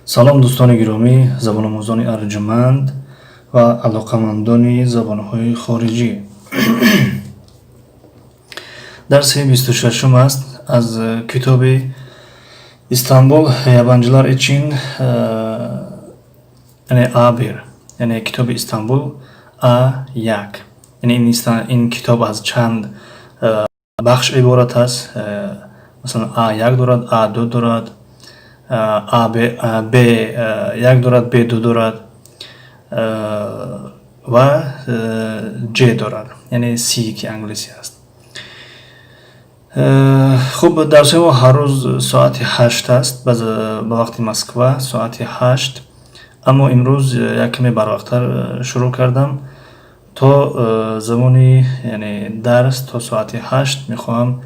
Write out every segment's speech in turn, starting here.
Салом, дӯстони гиромӣ, забономӯзони арҷманд ва алоқамандони забонҳои хориҷӣ. Дарси 26-ум аст аз китоби Истанбул yabancılar için, яъне А1, яъне китоби Истанбул А1. Яъне ин китоб аз чанд бахш иборат аст. Масалан, А1 дорад, А2 дорад, А, Б, Б1 дорад, Б2 дорад ва Ҷ дорад, яъне С, ки англисӣ аст. Хуб, дарсҳои мо ҳар рӯз соати 8 аст, ба вақти Москва соати 8, аммо имрӯз як каме барвақттар шурӯъ кардам то замони, яъне дарс то соати 8 мехоҳам,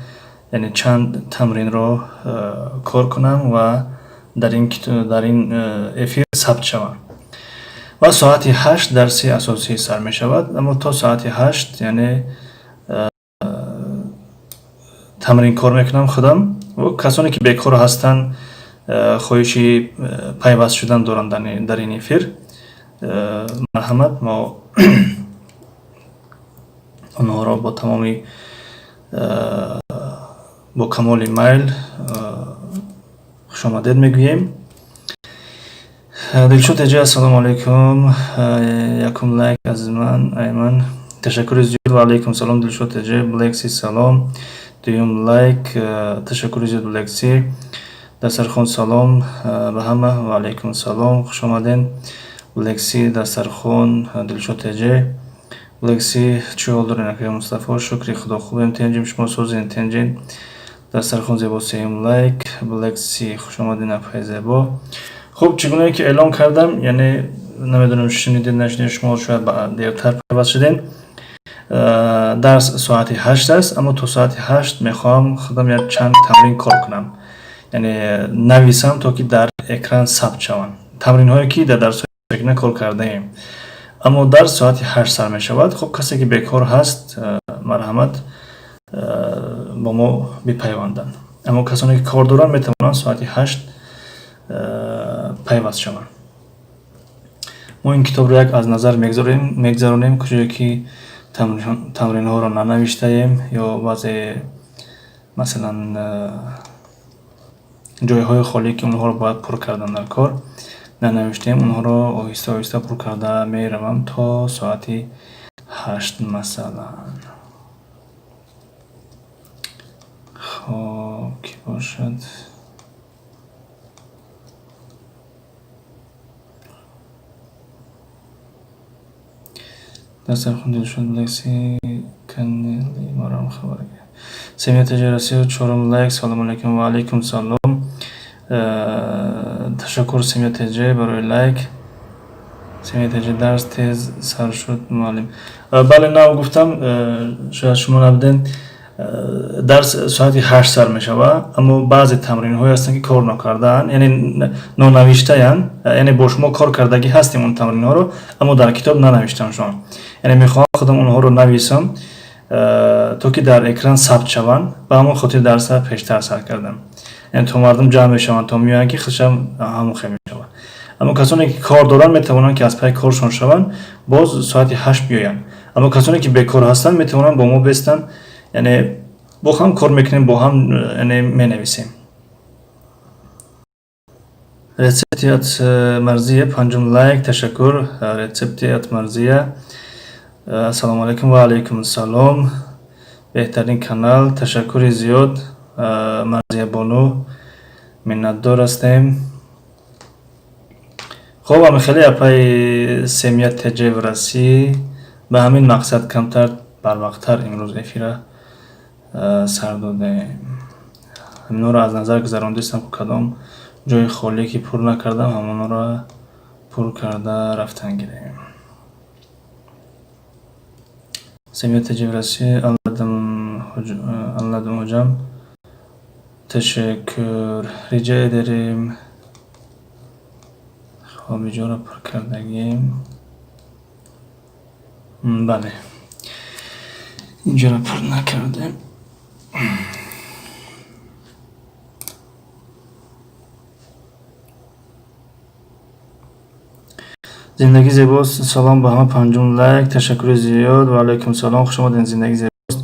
яъне чанд тамринро кор кунам ва дар ин эфир сабт шавам. Ва соати 8 дарси асосӣ сар мешавад, аммо то соати 8, яъне тамрин кор мекунам худам ва касоне ки бекор ҳастанд, хоҳиши пайваст шудан доранд дар ин эфир, марҳамат, мо онҳоро бо тамоми бо камоли майл хушомадед мегӯем. Дилшод эҷа, ассалому алайкум, якум лайк аз ман, айман, ташаккури зиёд. Ва алайкум салом, Дилшод эҷа. Блекси, салом, дуюм лайк, ташаккури зиёд, Блекси. Дастархон, салом ба ҳама. Ва алайкум салом, хуш омаден, Блекси, Дастархон, Дилшод эҷе, Блекси. Чӣ ҳол дорен, акаи Мустафо? Шукри Худо, хубем, тенҷем, шумо созен, тенҷен. Дастархон зебо, сеюм лайк. Блекси, хуш омаден, апаи зебо. Хуб, чӣ гунае ки эълон кардам, яъне намедонам, шунидед, нашунидед, шумо шояд дертар пайваст шудем. Дарс соати 8 аст, аммо то соати 8 мехоҳам худам як чанд тамрин кор кунам, яъне нависам, то ки дар экран сабт шаванд тамринҳое ки дар дарсҳои кор кардаем. Аммо дарс соати 8 сар мешавад. Хуб, касе ки бекор ҳаст, марҳамат, бо мо бипайванданд, аммо касоне ки кор доранд, метавонанд соати 8 пайваст шаванд. Мо ин китобро як аз назар мегзаронем, куҷое ки тамринҳоро нанавиштаем ё баъзе, масалан, ҷойҳои холӣ, ки онҳоро бояд пур кардан дар кор, нанавиштаем, онҳоро оҳиста оҳиста пур карда меравам то соати 8, масалан. Хоб, кӣ бошад? Дастархон, Дилшод, Блекси, канали марам хабар. Семья Тиҷорасиё, чорум лайк. Салому алайкум. Ва алайкум салом, ташаккур, Семья ТЖ, барои лайк. Семья ТЖ, дарс тез сар шуд, муаллим. Бале, нав гуфтам, шояд шумо набуден. Дарс соати 8 сар мешавад, аммо баъзе тамринҳое ҳастанд, ки кор нокардаанд, яъне нонавиштаянд, яъне бо шумо кор кардагӣ ҳастем он тамринҳоро, аммо дар китоб нанавиштамшон. Яъне мехоҳам худам онҳоро нависам, то ки дар экран сабт шаванд. Ба ҳамон хотир дарса пештар сар кардам, яъне то мардум ҷамъ мешаванд, то меоянд, ки худшам ҳамон хел мешавад. Аммо касоне ки кор доранд, метавонанд ки аз пайи коршон шаванд, боз соати 8 биёянд. Аммо касоне ки бекор ҳастанд, метавонанд бо мо бестанд, яъне бо ҳам кор мекунем, бо ҳам, яъне менависем. Рецепти от Марзия, панҷум лайк, ташаккур. Рецепти от Марзия, ассалому алайкум. Ва алайкум ассалом, беҳтарин канал, ташаккури зиёд, Марзия бону, миннатдор ҳастем. Хуб, ами хеле апаи Семья ТЖ в России, ба ҳамин мақсад камтар барвақттар имрӯз эфира сар додем. Ҳаминҳоро аз назар гузарондистам, кадом ҷои холие ки пур накардам, ҳамонҳоро пур карда рафтан гирем. Семья ТЖ в России, anladım hocam, teşekkür, rica ederim. Хоб, иҷоро пур кардагим, бале, инҷоро пур накардем. Зиндагӣ зебост. Салом ба ҳама, панҷум лайк. Ташаккури зиёд. Ва алайкум салом. Хуш омадед, зиндагӣ зебост.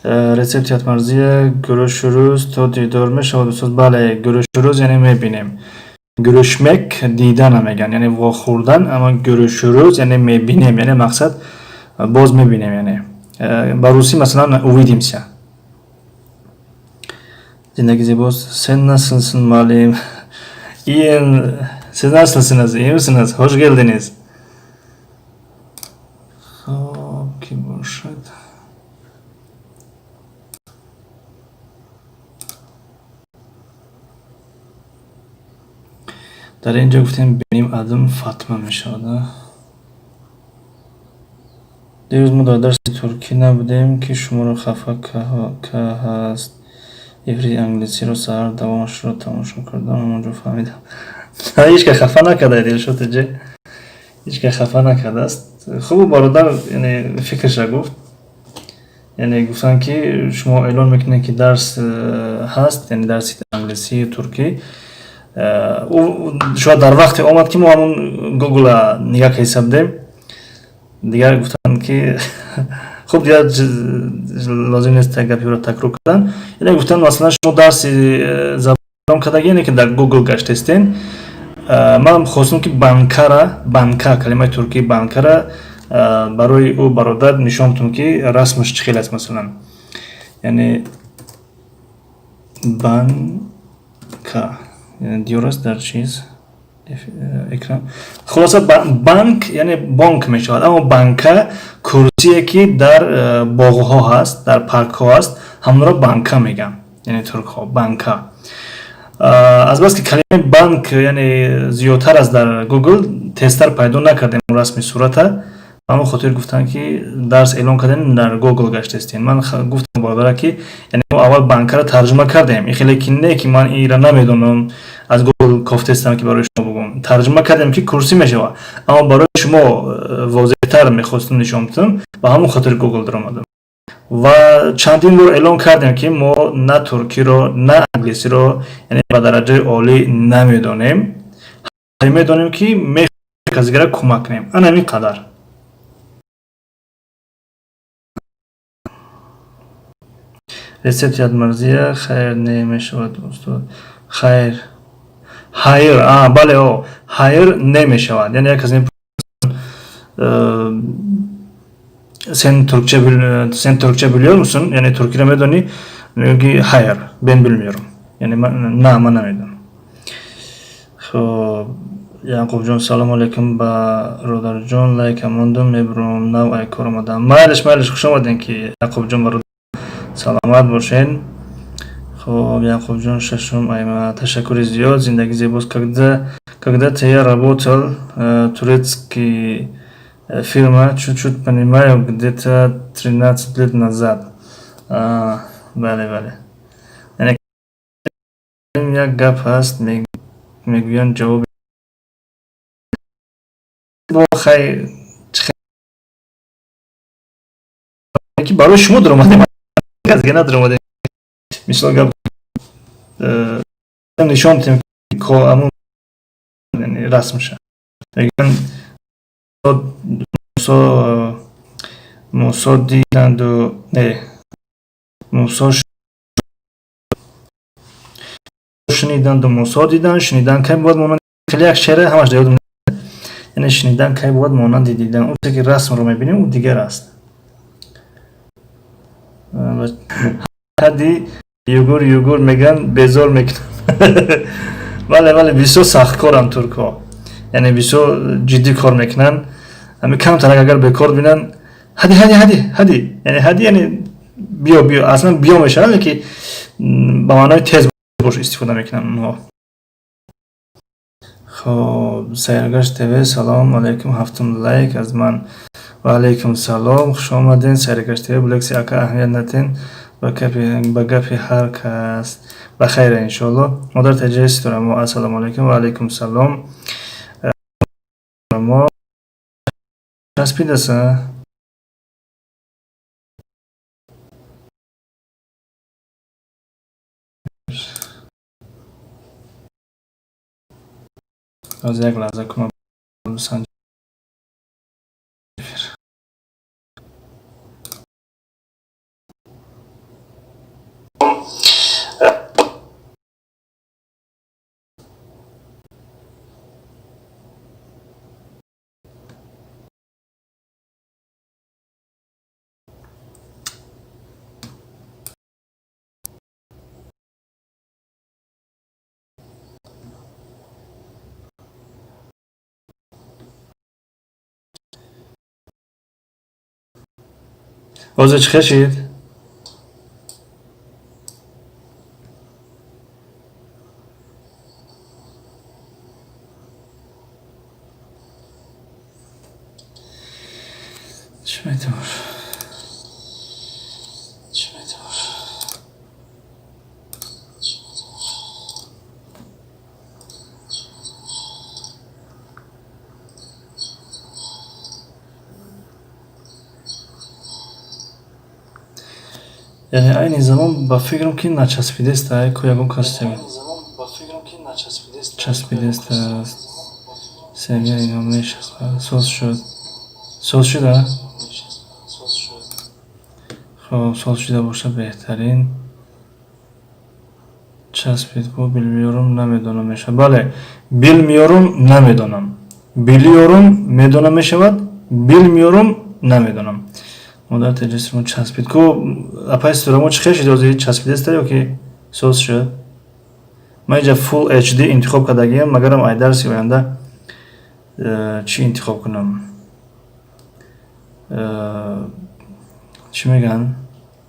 Рецепти ятмарзия. Görüşürüz, то дидор мешавад, устод. Бале, görüşürüz, яъне мебинем. Görüşmek дидана мегӯянд, яъне вохӯрдан, аммо görüşürüz яъне мебинем, яъне мақсад боз мебинем, яъне ба русӣ масалан увидимся. Зиндагӣ зебост. Sen nasılsın, muallim? İyiyim. Siz nasılsınız? İyi misiniz? Hoş geldiniz. Хоб, ки бошад? Дар ин ҷо гуфтем, биним adım Фатма мешавад. Дирӯз мо дар дарси туркӣ набудем, ки шуморо хафа кааст. Эфири англисиро саҳар давомашро тамошо кардам, ҳамонҷо фаҳмидам. Ҳеҷ ка хафа накарда, Дилшод ҷе. Ҳеҷ ка хафа накардааст. Хуб, бародар, яъне фикрша гуфт. Яъне гуфтанд, ки шумо эълон мекунед, ки дарс ҳаст, яъне дарси англисию туркӣ. Ӯ шояд дар вақте омад, ки мо ҳамон гугла нигаҳ ҳисаб будем. Дигар гуфтанд, ки хуб, дигар лозим нест гапиро такрор кардан. Яъне гуфтанд, масалан, шумо дарси забон кардаги, яъне ки дар Гугл гаштестен. Ман хостам, ки банкара, банка, калимаи туркии банкара барои ӯ бародар нишон додам, ки расмаш чӣ хел аст, масалан. Яъне банка диёр аст дар чиз экран. Хулоса, банк яъне бонк мешавад, аммо банка курсие, ки дар боғҳо ҳаст, дар паркҳо ҳаст, ҳамонро банка мегӯянд, яъне туркҳо банка. Азбаски калимаи банк яъне зиёдтар аст дар Гугл, тезтар пайдо накардем расми сурата. Ба ҳамон хотир гуфтанд, ки дарс эълон кардем, дар Гугл гаштестем. Ман гуфтам бародара, ки яъне мо аввал банкаро тарҷума кардем. Ин хеле ки не, ки ман инро намедонам, аз Гугл кофтестам, ки барои шумо бигӯям. Тарҷума кардем, ки курсӣ мешавад, аммо барои шумо возеҳтар мехостам нишон бидам, ба ҳамон хотир Гугл даромадам. Ва чандин бор эълон кардем, ки мо на туркиро, на англисиро, яъне ба дараҷаи олӣ намедонем, медонем, ки мехоҳем касдигара кӯмак кунем, ана ҳамин қадар. Рецепти ядмарзия хайр не мешавад, устод. Хайр, hayır, а, бале, о, hayır не мешавад. Яъне як кас sen Türkçe biliyor musun? Яъне туркиро медонӣ? Мегӯям, ки hayır, ben bilmiyorum. Яъне на, ман намедонам. Хоб, Яъқубҷон, салому алайкум, бародарҷон, лайка мондум, мебурам, нав ай кор омадам. Майлиш, майлиш, хуш омадем, ки Яъқубҷон бародар, саломат бошед. Хоб, Яъқубҷон, шашум айма, ташаккури зиёд. Зиндагӣ зебост. Когда-то я работал турецкий фирма, чуть-чуть понимаю, где-то 13 лет назад. Бале, бале. Яъне як гап ҳаст, мегӯянд, ҷавоби бо хай ки барои шумо даромадем, кас дига надаромадем. Мисол гап нишон дидем, ҳамун расмша. Мегӯянд, Мусо диданду, не, Мусо шуниданду Мусо дидан, шунидан кай бувад монанди, хеле як шеъре ҳамаш дар ёдам, яъне шунидан кай бувад монанди дидан. Ӯ ки расмро мебинем, ӯ дигар аст. Hadi югур, югур мегӯянд, безор мекунанд. Бале, бале, бисёр сахткоранд туркҳо, яъне бисёр ҷиддӣ кор мекунанд. Ҳами камтарак агар бекор бинанд, hadi, hadi, hadi, hadi, яъне hadi яъне биё, биё, аслан биё мешавад, леки ба маънои тез бош истифода мекунанд онҳо. Хоб, Сайргашт ТВ, салом алайкум, ҳафтум лайк аз ман. Ва алайкум салом, хуш омадед, Сайргашт ТВ. Булекси ака, аҳамият натен ба гапи ҳар кас, ба хайра, иншоалло. Модар таҷаи ситорамо, ассалому алайкум. Ва алайкум салом. Мо часпидаса. Ҳозир як лаҳза кумак бисанҷ. Ҳозир чӣ хел шид? Чӣ метавон? Яъне айни замон ба фикрам, ки начаспидеста, ко ягон кас часпидеста. Семья ино мешавад. Соз шуд. Соз шуда? Хоб, соз шуда боша, беҳтарин. Часпид ку bilmiyorum, намедонам мешавад. Бале, bilmiyorum, намедонам. Biliyorum, медонам мешавад, bilmiyorum, намедонам. Модар теҷисмо часпид ку. Апай Сурамо, чӣ хел шид ҳозир, часпидеста ё ки соз шуд? Ман инҷа Full HD интихоб кардагиам, магарам ай дарси оянда чӣ интихоб кунам? Чӣ мегӯянд?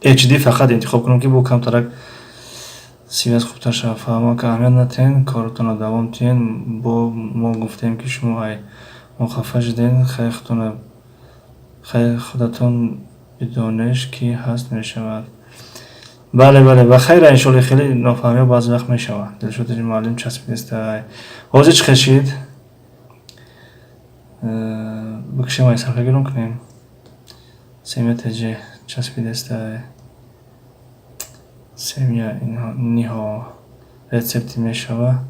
HD фақат интихоб кунам, ки бо камтарак связь хубтар шавад. Фаҳмо ка, аҳамият натиҳен, коротонро давом диҳен. Бо мо гуфтем, ки шумо ай мо хафа шудем. Хай, худатон бидонеш, ки ҳаст мешавад. Бале, бале, ба хайра, иншоалло. Хеле нофаҳмиҳо баъзе вақт мешавад. Дилшоди муаллим, часпидеста. Ҳозир чӣ хел шид? Бикушем, ай сарфа гирон кунем. Семья ТЖ часпидеста. Семья ниҳо рецепти мешава.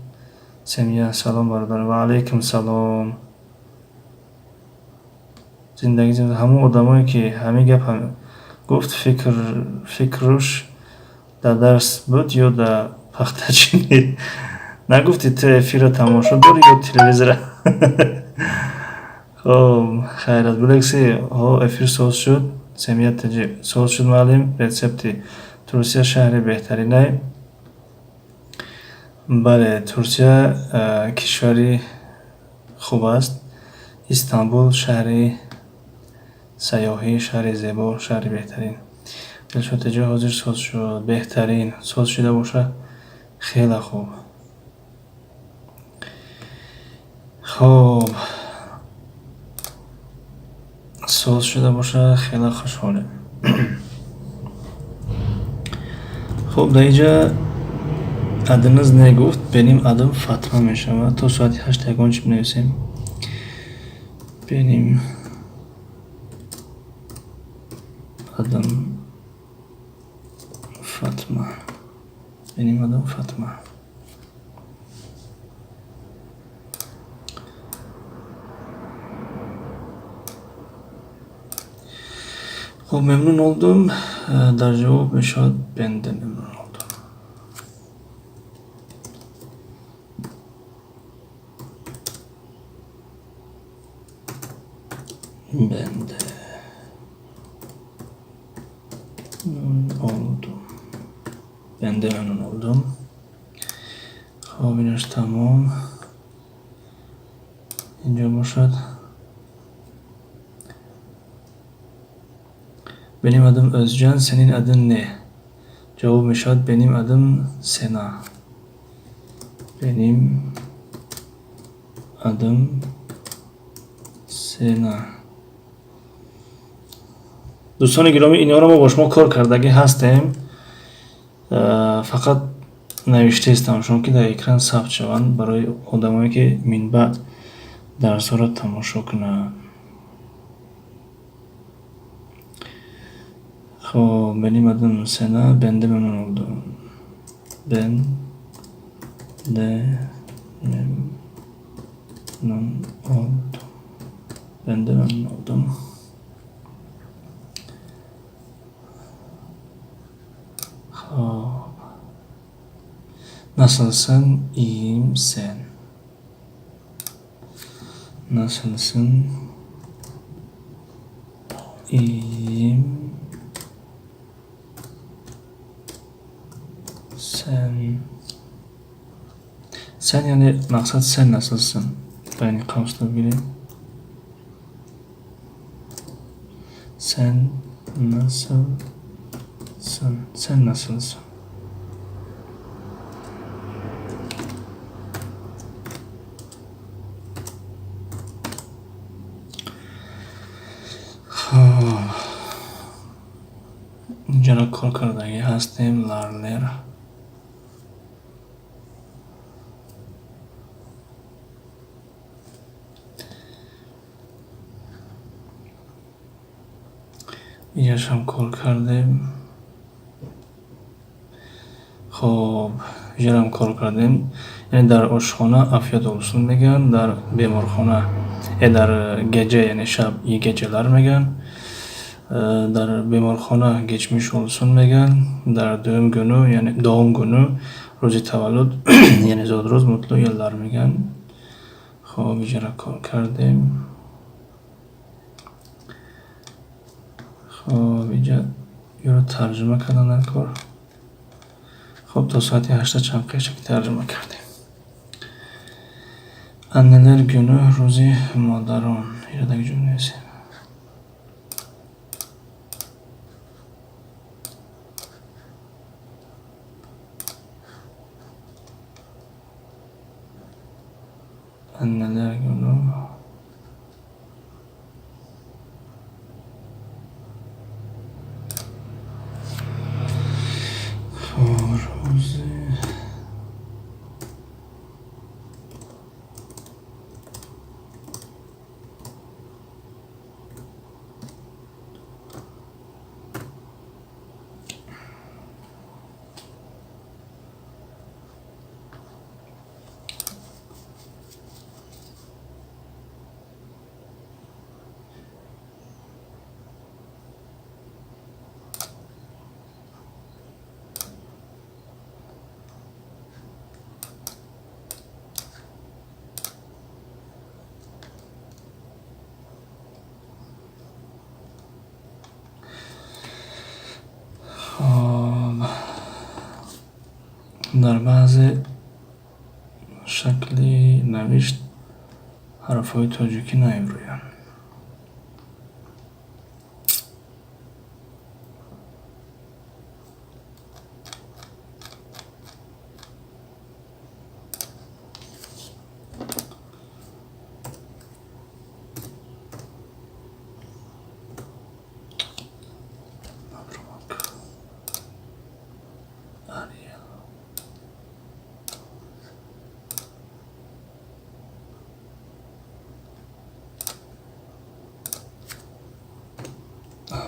Семья, салом, бародар. Ва алайкум салом. Зиндагӣ ҳамон одамое, ки ҳамин гап гуфт, фикруш дар дарс буд ё дар пахтачинӣ? Нагуфтӣ, ту эфирро тамошо дорӣ ё телевизора? Хоб, хайр аст. Булекси, ҳо, эфир соз шуд. Семья ТЖ соз шуд, муаллим. Рецепти Турсия шаҳри беҳтаринай. Бале, Турсия кишвари хуб аст. Истанбул шаҳри сайёҳӣ, шаҳри зебо, шаҳри беҳтарин. Дилшод ТЖ, ҳозир соз шуд, беҳтарин. Соз шуда боша, хеле хуб. Хоб, соз шуда боша, хеле хушҳолем. Хуб, дар инҷа adınız ne гуфт, benim adım Фатма мешавад. То соати 8 ягон чӣ бинависем. Benim adım Fatma. Benim adım Fatma. Хуб, memnun oldum. Дар ҷавоб мешавад ben de memnun oldum. Ben de memnun oldum. Ben de memnun oldum. Хоб, инаш тамом. Инҷо бошад. Benim adım Özcan, senin adın ne? Ҷавоб мешавад benim adım Sena. Benim adım Sena. Дӯстони гиромӣ, инҳоро мо бо шумо кор кардагӣ ҳастем. Фақат навиштаистам шумо, ки дар экран сабт шаванд барои одамое, ки минбаъд дарсҳоро тамошо кунанд. Хоб, benim adım Sena, ben de memnun oldum. Ben de memnun oldum. Ben de memnun oldum. Хоб. Nasılsın? İyiyim, sen? Nasılsın? İyiyim. Sen. Sen, яъне мақсад sen nasılsın? Байни қавсда бигирем. Sen Nasılsın? Sen nasılsın? Хоб, инҷаро кор кардагӣ ҳастем, ларлер. Инҷашам кор кардем. Хоб, инҷарам кор кардем. Яъне дар ошхона afiyet olsun мегӯянд, дар беморхона дар gece, яъне шаб iyi geceler мегӯянд, дар беморхона geçmiş olsun мегӯянд, дар дуюм günü, яъне doğum günü, рӯзи таваллуд, яъне зодрӯз mutlu yıllar мегӯянд. Хоб, инҷара кор кардем. Хоб, инҷа ёро тарҷума кардан дар кор. Хоб, то соати 8 чанд қиша ки тарҷума кардем. Anneler günü, рӯзи модарон. Инро дар ҷо менависем. Anneler günü. Рӯзи хоб, дар баъзе шакли навишт ҳарфҳои тоҷикӣ намебурӯянд.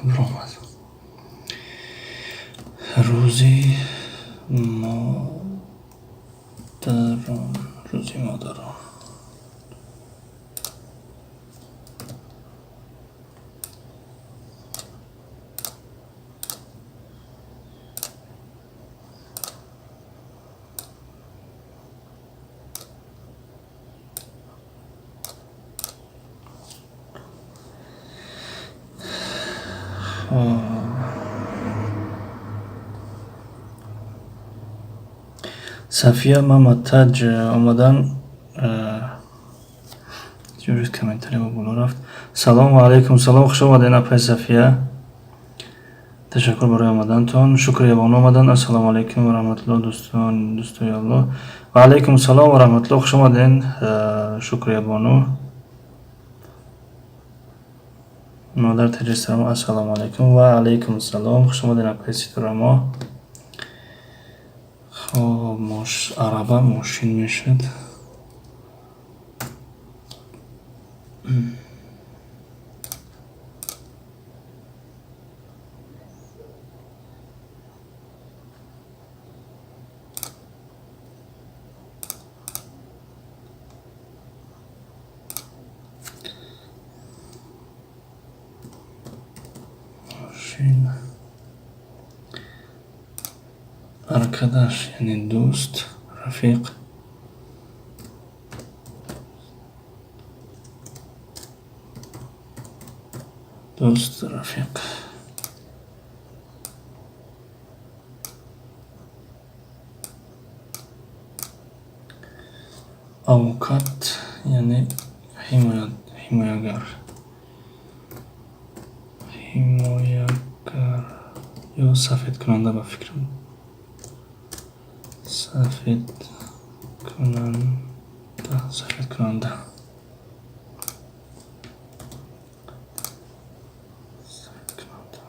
Баромад. Рӯзи модарон, рӯзи модарон. Сафия Маматаҷ омадан, комментария ба боло рафт. Салому алайкум, салом, хуш омадед, апай Сафия. Ташаккур барои омадантон. Шукрия бону омадан. Ассалому алайкум ва раҳматуллоҳ, дӯстон, дӯстои Аллоҳ. Ва алайкум салом ва раҳматуллоҳ, хуш омадед, Шукрия бону. Модар Таҷистамо, ассалому алайкум ва алайкум салом, хуш омадед, апай Ситорамо. Хоб, araba мошин мешавад. Мошин. Arkadaş, яъне дӯст, рафиқ. Дӯст, рафиқ. Avukat, яъне ҳимоягар. Ҳимоягар. Сафедкунанда ба фикрам. Сафедкунанда, сафедкунанда. Сафедкунанда.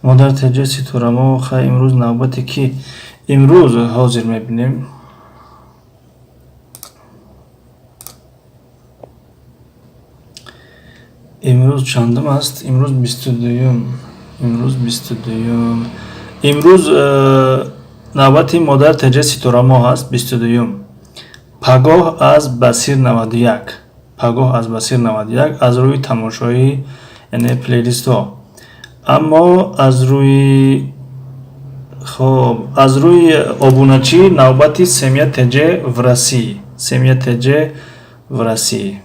Модар ТҶ Ситорамо, хай, имрӯз навбате ки имрӯз ҳозир мебинем. Имрӯз чандум аст? Имрӯз 22-юм. Имрӯз 22-юм. Имрӯз навбати Модар ТҶ Ситорамо ҳаст, 22-юм. Пагоҳ аз Басир 91. Пагоҳ аз Басир 91 аз рӯи тамошои, яъне плейлистҳо. Аммо аз рӯи, хоб, аз рӯи обуначӣ навбати Семья ТҶ в России. Семья ТҶ в России.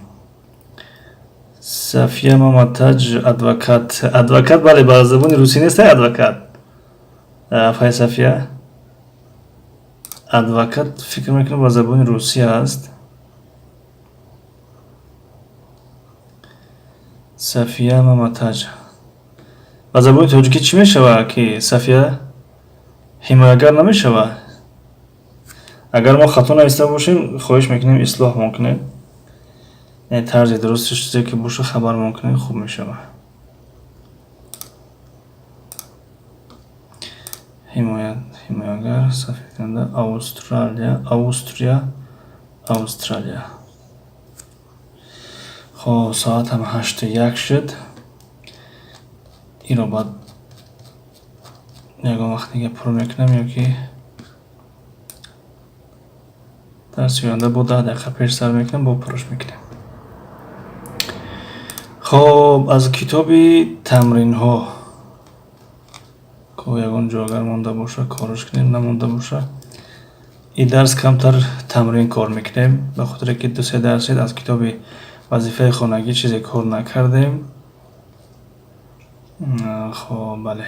Сафия Маматаҷ, адвокат. Адвокат, бале, ба забони русӣ нест адвокат. Апай Сафия? Адвокат, фикр мекунам, ба забони русӣ аст. Сафия Маматаҷ. Ба забони тоҷикӣ чӣ мешавад ки, Сафия? Ҳимоягар намешавад? Агар мо хато нависта бошем, хоҳиш мекунем, ислоҳмон кунед. Яъне тарзи дурусташ чизе ки боша, хабармон кунед, хуб мешавад. Ҳимоят, ҳимоягар, сафедкунанда, Австралия, Австрия, Австралия. Хоб, соат ҳам 8:01 шуд. Иро баъд ягон вақт дига пур мекунам ё ки дарси оянда бо 10 дақиқа пеш сар мекунам, бо пурш мекунем. Хоб, аз китоби тамринҳо ко ягон ҷо агар монда боша, кораш кунем, намонда боша. И дарс камтар тамрин кор мекунем, ба хотире ки ду се дарс шид, аз китоби вазифаи хонагӣ чизе кор накардем. Хоб, бале.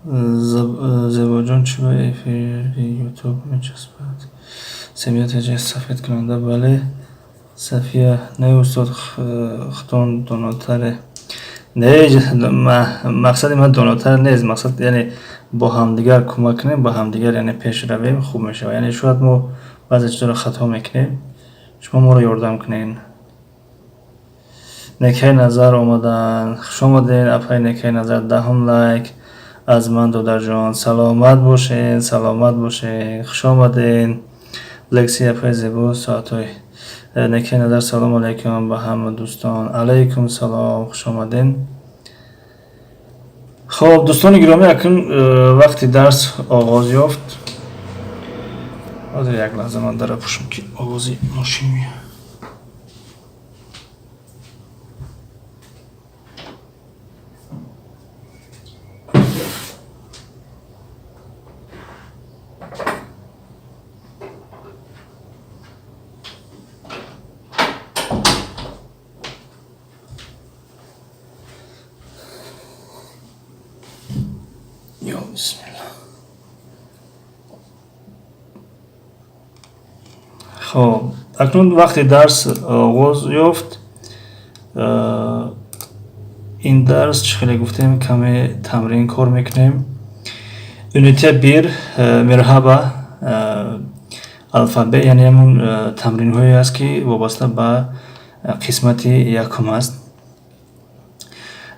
Зебоҷон, чӣ ба эфири Ютуб мечаспад? Семья ТҶ сафедкунанда, бале. Сафия, не, устод, худон донотаре. Не, мақсади ман донотар нест, мақсад, яъне бо ҳамдигар кӯмак кунем, ба ҳамдигар, яъне пеш равем, хуб мешавад. Яъне шояд мо баъзе чизоро хато мекунем, шумо моро ёрдам кунед. Некаи Назар омаданд. Хуш омадед, апаи Некаи Назар, 10-ум лайк аз ман, додарҷон. Саломат бошед, саломат бошед. Хуш омадед. Лекси, апаи зебо, соатҳои Некаи Назар, салому алайкум ба ҳама дӯстон. Алайкум салом, хуш омадед. Хоб, дӯстони гиромӣ, акнун вақти дарс оғоз ёфт. Ҳозир, як лаҳза, ман дара пӯшам, ки овози мошин меяд. Ё бисмилла. Хоб, акнун вақти дарс оғоз ёфт. Ин дарс, чӣ хеле гуфтем, каме тамрин кор мекунем. Ünite bir, Merhaba, alfabe, яъне ҳамун тамринҳое аст, ки вобаста ба қисмати якум аст.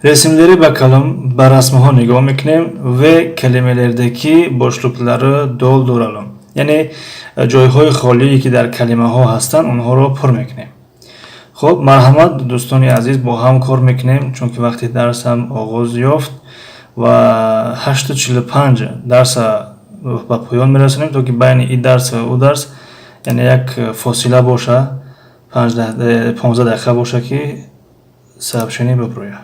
Resimlere bakalım, ба расмҳо нигоҳ мекунем ve kelimelerdeki boşlukları dolduralım. Яъне ҷойҳои холие, ки дар калимаҳо ҳастанд, онҳоро пур мекунем. Хуб, марҳамат, дӯстони азиз, бо ҳам кор мекунем, чунки вақти дарс ҳам оғоз ёфт ва 8:45 дарса ба поён мерасонем, то ки байни ин дарс ва ӯ дарс, яъне як фосила боша, 15 дақиқа боша, ки сообщение бибурӯяд.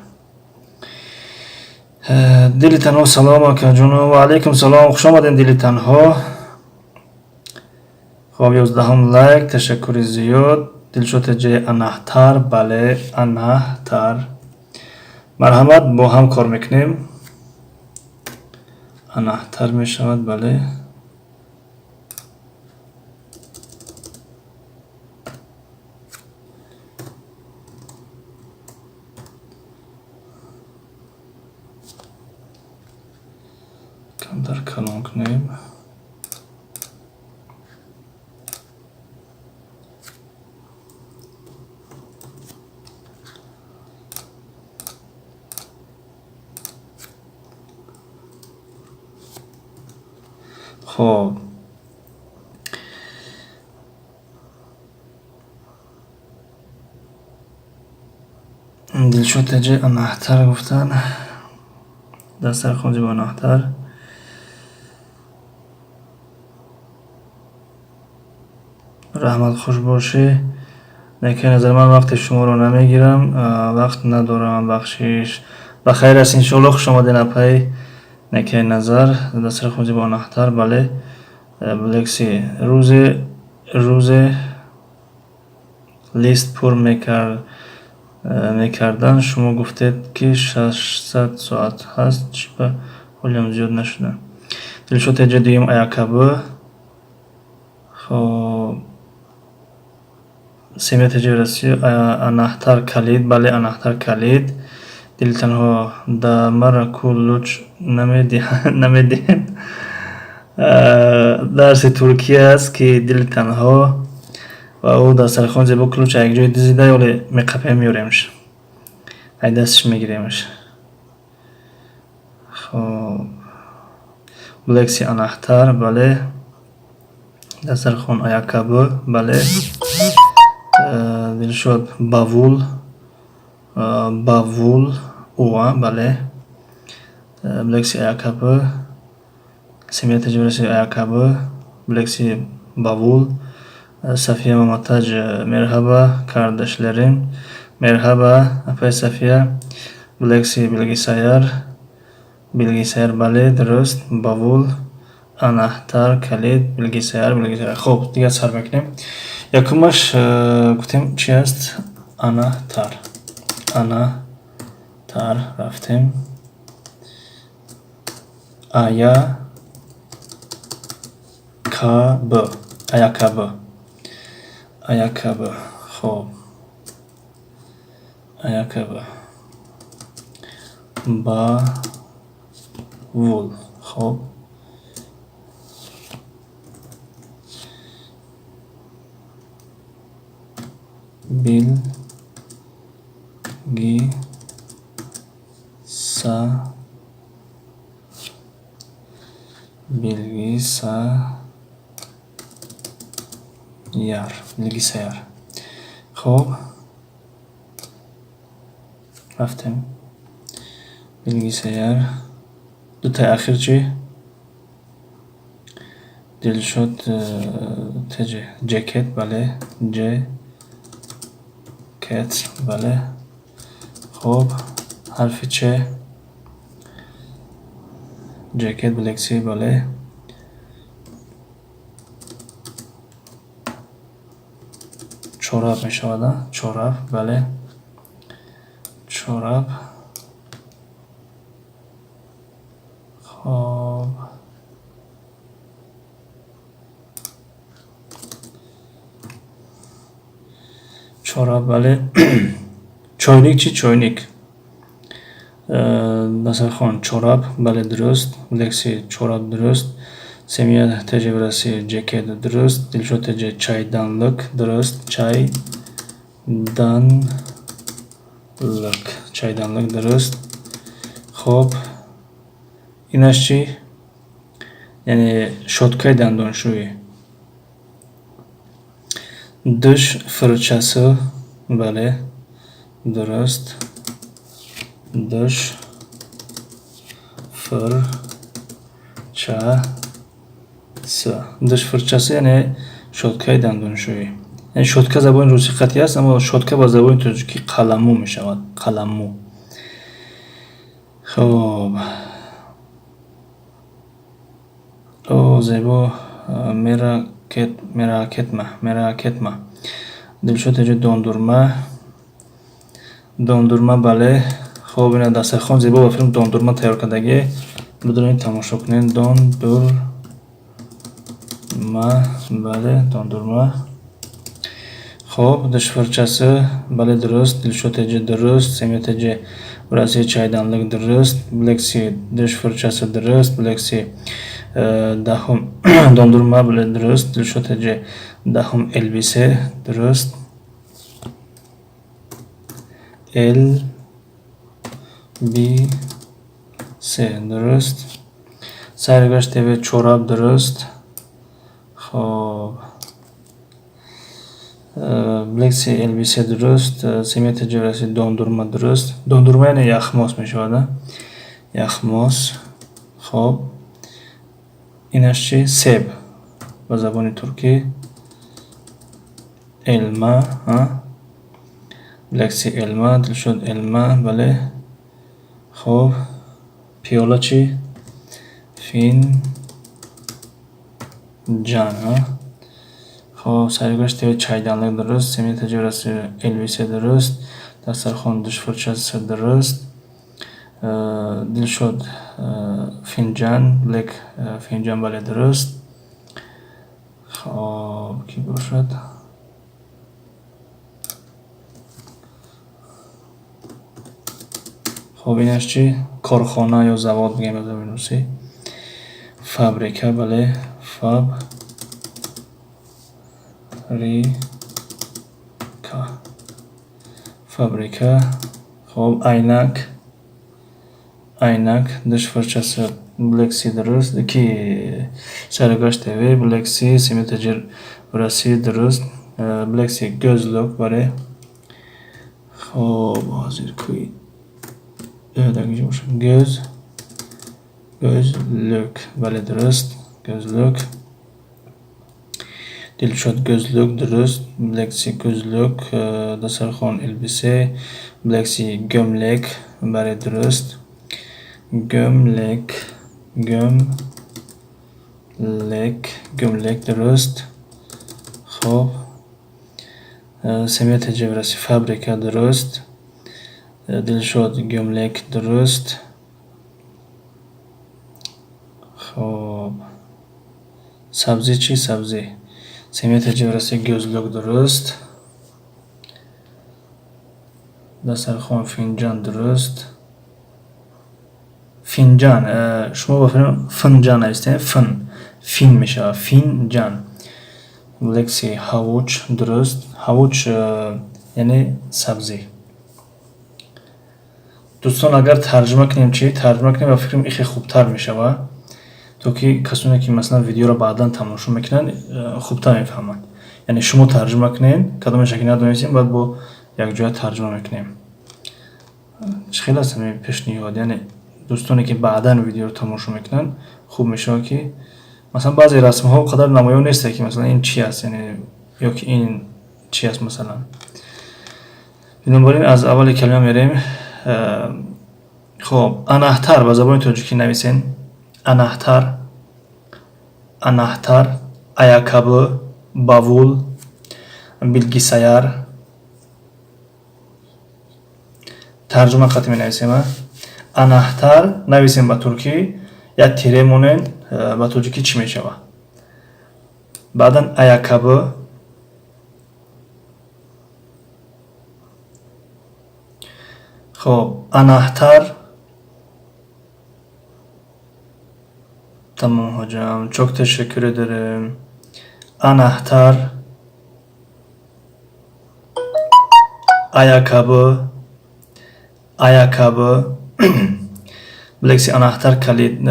Дили танҳо, салом, акаҷоно. Ва алайкум салом, хуш омадем, дили танҳо. Хоб, 11-ум лайк, ташаккури зиёд. Дилшод ТҶ, anahtar, бале, anahtar. Марҳамат, бо ҳам кор мекунем. Анахтар мешавад, бале. Камтар калон кунем. Хоб, Дилшод Теҷи анахтар гуфтан. Дастархон зебо, анахтар. Раҳмат, хуш бошӣ. Некаи назар, ман вақти шуморо намегирам, вақт надорам, бахшиш. Ба хайр аст, иншоалло. Хуш омадед, апай Некаи назар. Дастархон зебо, анахтар, бале. Блекси, рӯзе лист пур мекардан, шумо гуфтед, ки 600 соат ҳаст, чӣ ба ҳолиам зиёд нашуда? Дилшод Теҷа, дуюм ayakkabı. Хоб, Семия Теҷи Россия, анахтар, калид, бале, анахтар, калид. Дили танҳо, да мара ключ намедиҳед? Дарси туркия аст, ки дили танҳо ва ӯ дастархон зебо ключ як ҷои дизида, оле меқапем, меоремш, ай дасташ мегиремш. Хоб, Блекси, анахтар, бале. Дастархон, ayakkabı, бале. Дилшод, bavul, bavul, уа, бале. Блекси, ayakkabı. Семия Теҷи, ayakkabı. Блекси, bavul. Сафия Маматаҷ, merhaba, kardeşlerim. Merhaba, апай Сафия. Блекси, bilgisayar, bilgisayar, бале, дуруст. Bavul, anahtar, калид, bilgisayar, bilgisayar. Хоб, дигар сар мекунем. Якумаш гуфтем, чи аст? Анахтар. Анахтар, рафтем. Ая каб, ayakkabı, ayakkabı. Хоб, ayakkabı, bavul. Хоб, билги са bilgisayar, bilgisayar. Хоб, рафтем. Bilgisayar. Дутаи ахир чӣ? Дилшод Теҷи, ceket, бале, ceket, бале. Хоб, ҳарфи ч. Ceket, Блекси, бале. Çorap мешавад, çorap, бале, çorap. Хоб, çorap, бале. Чойник чӣ? Чойник. Насархон, çorap, бале, дуруст. Лекси, çorap, дуруст. Семия Теҷи, ceket, дуруст. Дилшод Теҷи, çaydanlık, дуруст. Çaydanlık, çaydanlık, дуруст. Хоб, инаш чӣ? Яъне щёткаи дандоншӯӣ. Diş fırçası, бале, дуруст. Diş fırçası, diş fırçası, яъне щёткаи дандоншӯӣ. Яъне щётка забони русӣ қатъӣ аст, аммо щётка ба забони тоҷикӣ қаламмӯ мешавад, қаламмӯ. Хоб, о зебо, merak etme, merak etme. Дилшод Теҷи, dondurma, dondurma, бале. Хоб, ина дастархон зебо ба филм dondurma тайёр кардагӣ. Бидоред, тамошо кунед. Дондурма, бале, дондурма. Хоб, diş fırçası, бале, дуруст. Дилшод Теҷи, дуруст. Семия Теҷи, burası чайданлик, дуруст. Блекси, diş fırçası, дуруст. Блекси, даҳум dondurma, бале, дуруст. Дилшод Теҷи, даҳум elbise, дуруст. Elbise, дуруст. Сайргашт ТВ, чораб, дуруст. Хоб, Блекси, elbise, дуруст. Семия Теҷи, burası dondurma, дуруст. Дондурма яъне яхмос мешавад, яхмос. Хоб, инаш чи? Себ ба забони туркӣ elma. Блекси, elma. Дилшод, elma, бале. Хоб, пиёла чи? Fincan. Хоб, Сайргашт ТВ, чайданлик, дуруст. Семия Теҷи, burası elbise, дуруст. Дастархон, diş fırçası, дуруст. Дилшод, fincan. Блек, fincan, бале, дуруст. Хоб, кӣ бошад? Хоб, инаш чи? Корхона ё завод мегӯем ба забони русӣ. Фабрика, бале, фабрика, фабрика. Хоб, айнак, айнак, diş fırçası, Блекси, дуруст. Ки? Сайргашт ТВ, Блекси, Семия Теҷи, burası, дуруст. Блекси, gözlük, бале. Хоб, ҳозир кӯи дар инҷо бошад. Gözlük, бале, дуруст. Gözlük. Дилшод, gözlük, дуруст. Блекси, gözlük. Дастархон, elbise. Блекси, gömlek, бале, дуруст. Gömlek, gömlek, gömlek, дуруст. Хоб, Семия Теҷи, burası фабрика, дуруст. Дилшод, gömlek, дуруст. Хоб, сабзӣ чи? Сабзӣ. Семия Теҷи, burası gözlük, дуруст. Дастархон, fincan, дуруст. Fincan, шумо ба финҷан навистем, фин, фин мешавад, fincan. Блекси, havuç, дуруст. Havuç яъне сабзӣ. Дӯстон, агар тарҷума кунем чӣ? Тарҷума кунем, ба фикрам, ихе хубтар мешавад, то ки касоне ки, масалан, видеоро баъдан тамошо мекунанд, хубтар мефаҳманд. Яъне шумо тарҷума кунед, кадомеша ки надонистем, баъд бо якҷоя тарҷума мекунем. Чӣ хел аст ҳамин пешниҳод? Яъне дӯстоне ки баъдан видеоро тамошо мекунанд, хуб мешавад, ки масалан баъзе расмҳо қадар намоён нестанд, ки масалан ин чи аст, яъне ё ки ин чи аст, масалан. Бинобар ин аз аввали калима мерем. Хоб, anahtar ба забони тоҷикӣ нависен. Anahtar, anahtar, ayakkabı, bavul, bilgisayar. Тарҷума қатъи менависем. Anahtar нависем ба туркӣ, як тире монен, ба тоҷикӣ чӣ мешавад? Баъдан ayakkabı. Хоб, anahtar. Tamam hocam, çok teşekkür ederim. Anahtar, ayakkabı, ayakkabı. Блекси, anahtar калид,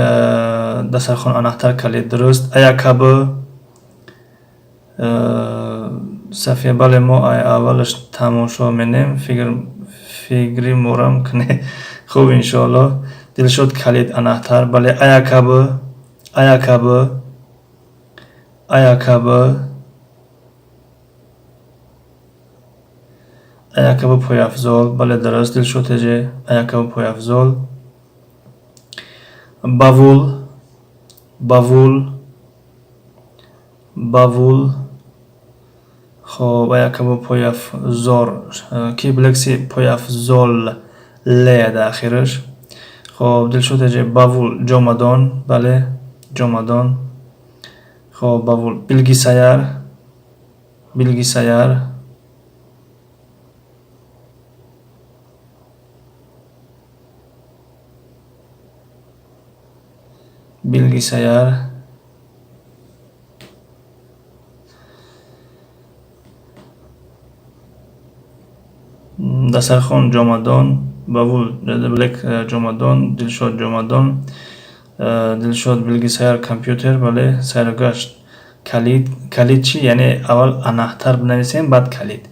дастархон, anahtar, калид, дуруст. Ayakkabı. Сафия, бале, мо аввалаш тамошо менем, фикри морам кунед. Хуб, иншоалло. Дилшод, калид, anahtar, бале. Ayakkabı, ayakkabı, ayakkabı, ayakkabı, пойафзол, бале, дуруст. Дилшод Теҷи, ayakkabı, пойафзол. Bavul, bavul, bavul. Хоб, ayakkabı, пойафзор. Ки? Блекси, пойафзол, ле дар ахираш. Хоб, Дилшод ТЖ, bavul, ҷомадон, бале, ҷомадон. Хоб, bavul, bilgisayar, bilgisayar. Bilgisayar. Дастархон, ҷомадон, bavul, Блек, ҷомадон, Дилшод, ҷомадон, Дилшод, bilgisayar, компютер, бале, сайругашт, калид. Калид чӣ? Яъне аввал анахтар бинависем, баъд калид.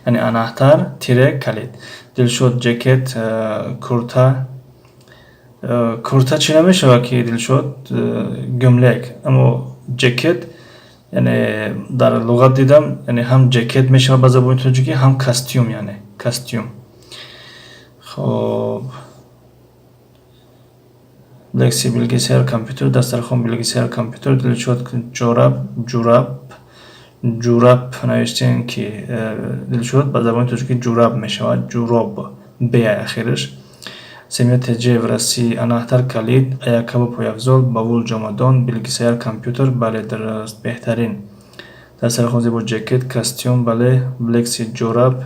Яъне анахтар, тире, калид. Дилшод, ҷекет, курта. Курта чӣ намешавад ки, Дилшод, gömlek, аммо ҷекет, яъне дар луғат дидам, яъне ҳам ҷекет мешавад ба забони тоҷикӣ, ҳам костюм, яъне костюм. Хоб, Лекси, bilgisayar, компютер, дастархон, bilgisayar, компютер, Дилшод, ҷораб, ҷураб, ҷураб навиштем ки, Дилшод, ба забони тоҷикӣ ҷураб мешавад, ҷуроб, б ахираш. Семья ТЖ в России, анахтар, калид, ayakkabı, пойафзол, bavul, ҷомадон, bilgisayar, компютер, бале, дуруст, беҳтарин. Дастархон зебо, ҷекет, костюм, бале, Блекси, ҷораб,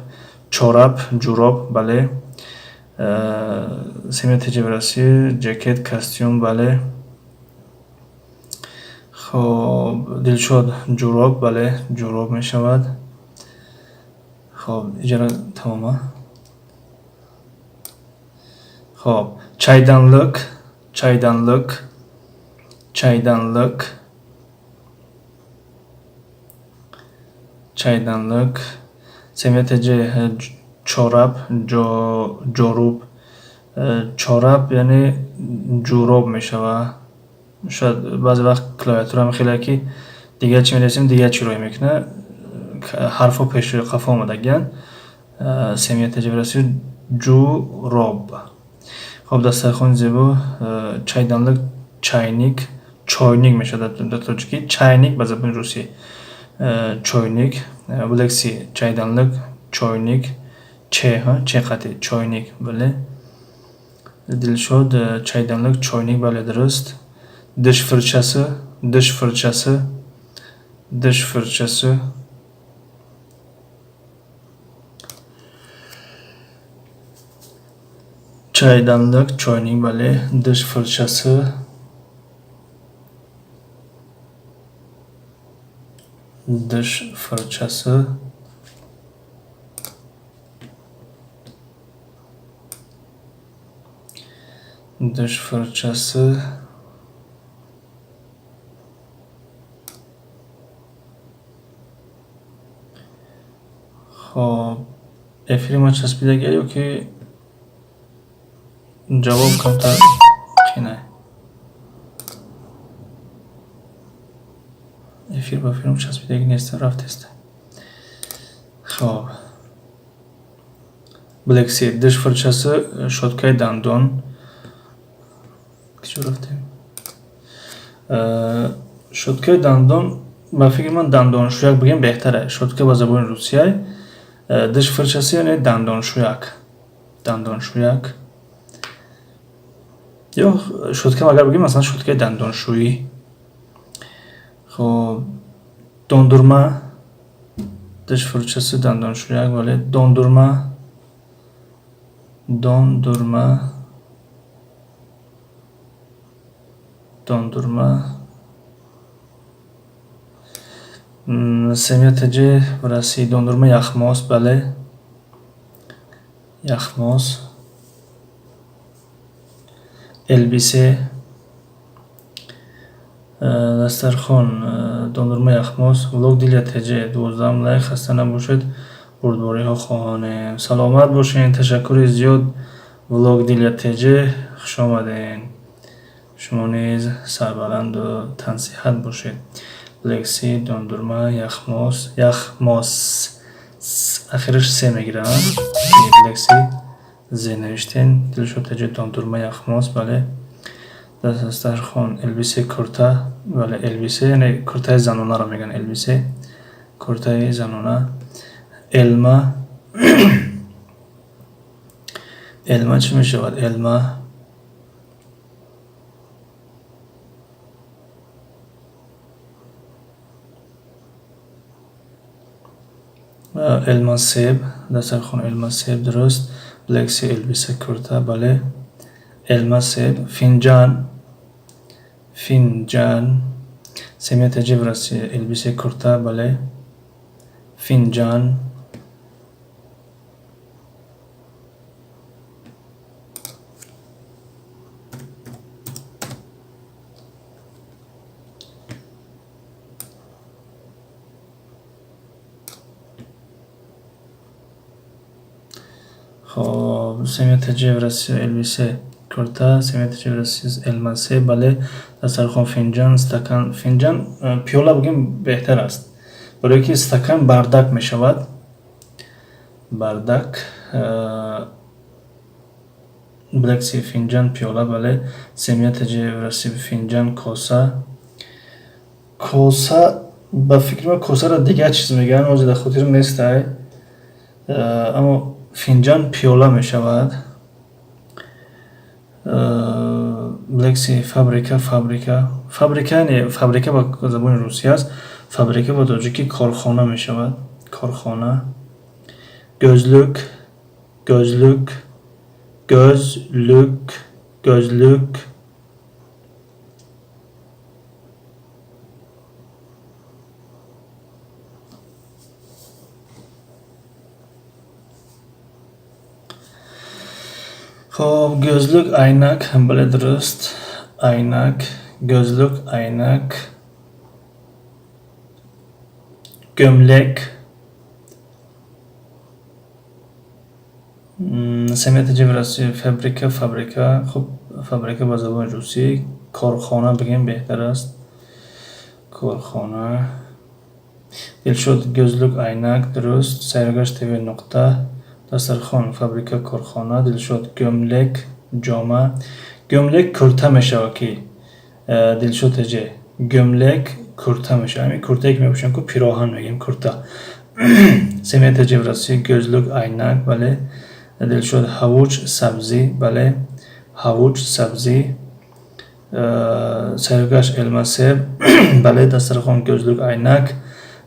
чораб, ҷуроб, бале. Семья ТЖ в России, ҷекет, костюм, бале. Хоб, Дилшод, ҷуроб, бале, ҷуроб мешавад. Хоб, иҷара тамома. Хоб, çaydanlık, çaydanlık, çaydanlık, çaydanlık. Семья ТЖ, чораб, ҷоруб, чораб, яъне ҷуроб мешавад. Шояд баъзе вақт клавиатура хеле ки дигар чӣ менависем, дигар чӣ рӯй мекунад, ҳарфҳо пешрӯи қафо омадагиянд. Семья ТЖ в России, ҷуроб. Хоб, дастархони зебо, çaydanlık, чайник, чойник мешавад дар тоҷикӣ, чайник ба забони русӣ, чойник. Блекси, çaydanlık, чойник, че, че қати, чойник, бале. Дилшод, çaydanlık, чойник, бале, дуруст. Diş fırçası, diş fırçası, diş fırçası. Çaydanlık, чойник, бале, diş fırçası. Diş fırçası. Diş fırçası. Хоб, эфири ма часпидагия ё ки ҷавоб камтар қинай? Эфир ба филм часпидагӣ нест, рафтест. Хоб, Блекси, diş fırçası, щёткаи дандон. Киҷо рафтем? Щёткаи дандон, ба фикри ман, дандоншӯяк бигем беҳтаре. Щётка ба забони русияй, diş fırçası, яъне дандоншӯяк, дандоншӯяк ё щётка агар бигем, масалан, щёткаи дандоншӯӣ. Хоб, dondurma, diş fırçası, дандоншӯяк, бале, dondurma, dondurma, dondurma. Семья ТЖ в России, dondurma, яхмос, бале, яхмос. Elbise. Дастархон, dondurma, яхмос. Влог Дилия ТЖ, 12-ам лайк. Хаста набошед, бурдбориҳо хоҳонем. Саломат бошед, ташаккури зиёд, Влог Дилия ТЖ, хушомадед. Шумо низ сарбаланду тансиҳат бошед. Лекси, dondurma, яхмос, яхмос, ахираш се мегирад. Лекси зе навиштен. Дилшод ТЖ, dondurma, яхмос, бале. Дастархон, elbise, курта, бале, elbise, яъне куртаи занонаро мегӯянд, elbise, куртаи занона. Elma, elma чӣ мешавад? Elma. Элма себ, дастархон, элма себ, дуруст. Лекси элбиса курта, бале. Элма себ, финҷан, финҷан. Семья ТЖ в России, элбиса курта, бале. Финҷан. Хоб, семья ТЖ в России, элбиса курта, семья ТЖ в России, элма себ, бале. Дастархон, финҷан, стакан, финҷан, пиёла бигем беҳтар аст. Барои ки стакан бардак мешавад. Бардак. Блекси финҷан, пиёла, бале. Семья ТЖ в России, финҷан, коса. Коса, ба фикри ман, косаро дигар чиз мегӯянд, ҳозир дар хотирам нестай. Аммо финҷан пиёла мешавад. Лекси фабрика, фабрика. Фабрика не, фабрика ба забони русӣ аст. Фабрика ба тоҷикӣ корхона мешавад. Корхона. Gözlük, gözlük, gözlük, gözlük. Хоб, gözlük, айнак, бале, дуруст. Айнак, gözlük, айнак. Gömlek. Семья ТЖ в России, фабрика, фабрика. Хуб, фабрика ба забони русӣ корхона бигем беҳтар аст. Корхона. Дилшод, gözlük, айнак, дуруст. Сайргашт ТВ нуқта. Дастархон, фабрика, корхона. Дилшод, gömlek, ҷома. Gömlek курта мешавад ки Дилшод ТЖ. Gömlek курта мешавад. Ҳамин куртае ки мепӯшем ку, пироҳан мегӯем, курта. Семья ТЖ в России, gözlük, айнак, бале. Дилшод, havuç, сабзӣ, бале. Havuç, сабзӣ. Сайргашт, элма себ, бале. Дастархон, gözlük, айнак.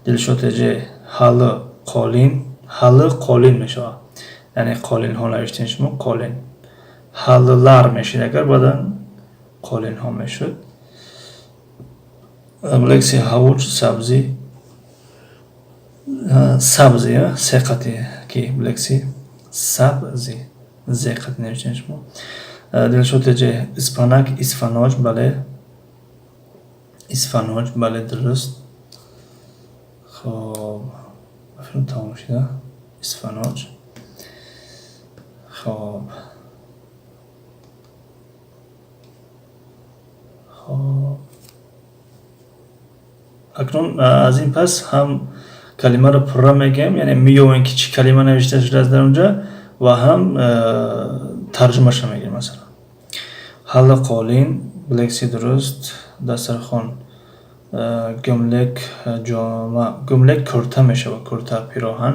Дилшод ТЖ, halı, қолин, halı қолин мешавад. Яъне қолинҳо навиштем шумо, қолин. Halılar мешид агар, баъдан қолинҳо мешуд. Лекси havuç, сабзӣ. Сабзӣ, се қати ки лекси сабзӣ, зе қати навиштем шумо. Дилшод ТЖ, исфанак, исфаноҷ, бале. Исфаноҷ, бале, дуруст. Хоб, тамом шуда. Исфаноҷ. Хоб. Хоб. Акнун аз ин пас ҳам калимаро пурра мегӯем, яъне меёвем ки чӣ калима навишта шудааст дар онҷа ва ҳам тарҷумаша мегӯем, масалан. Halı, қолин, лекси дуруст, дастархон, gömlek, ҷома, gömlek курта мешавад, курта, пироҳан.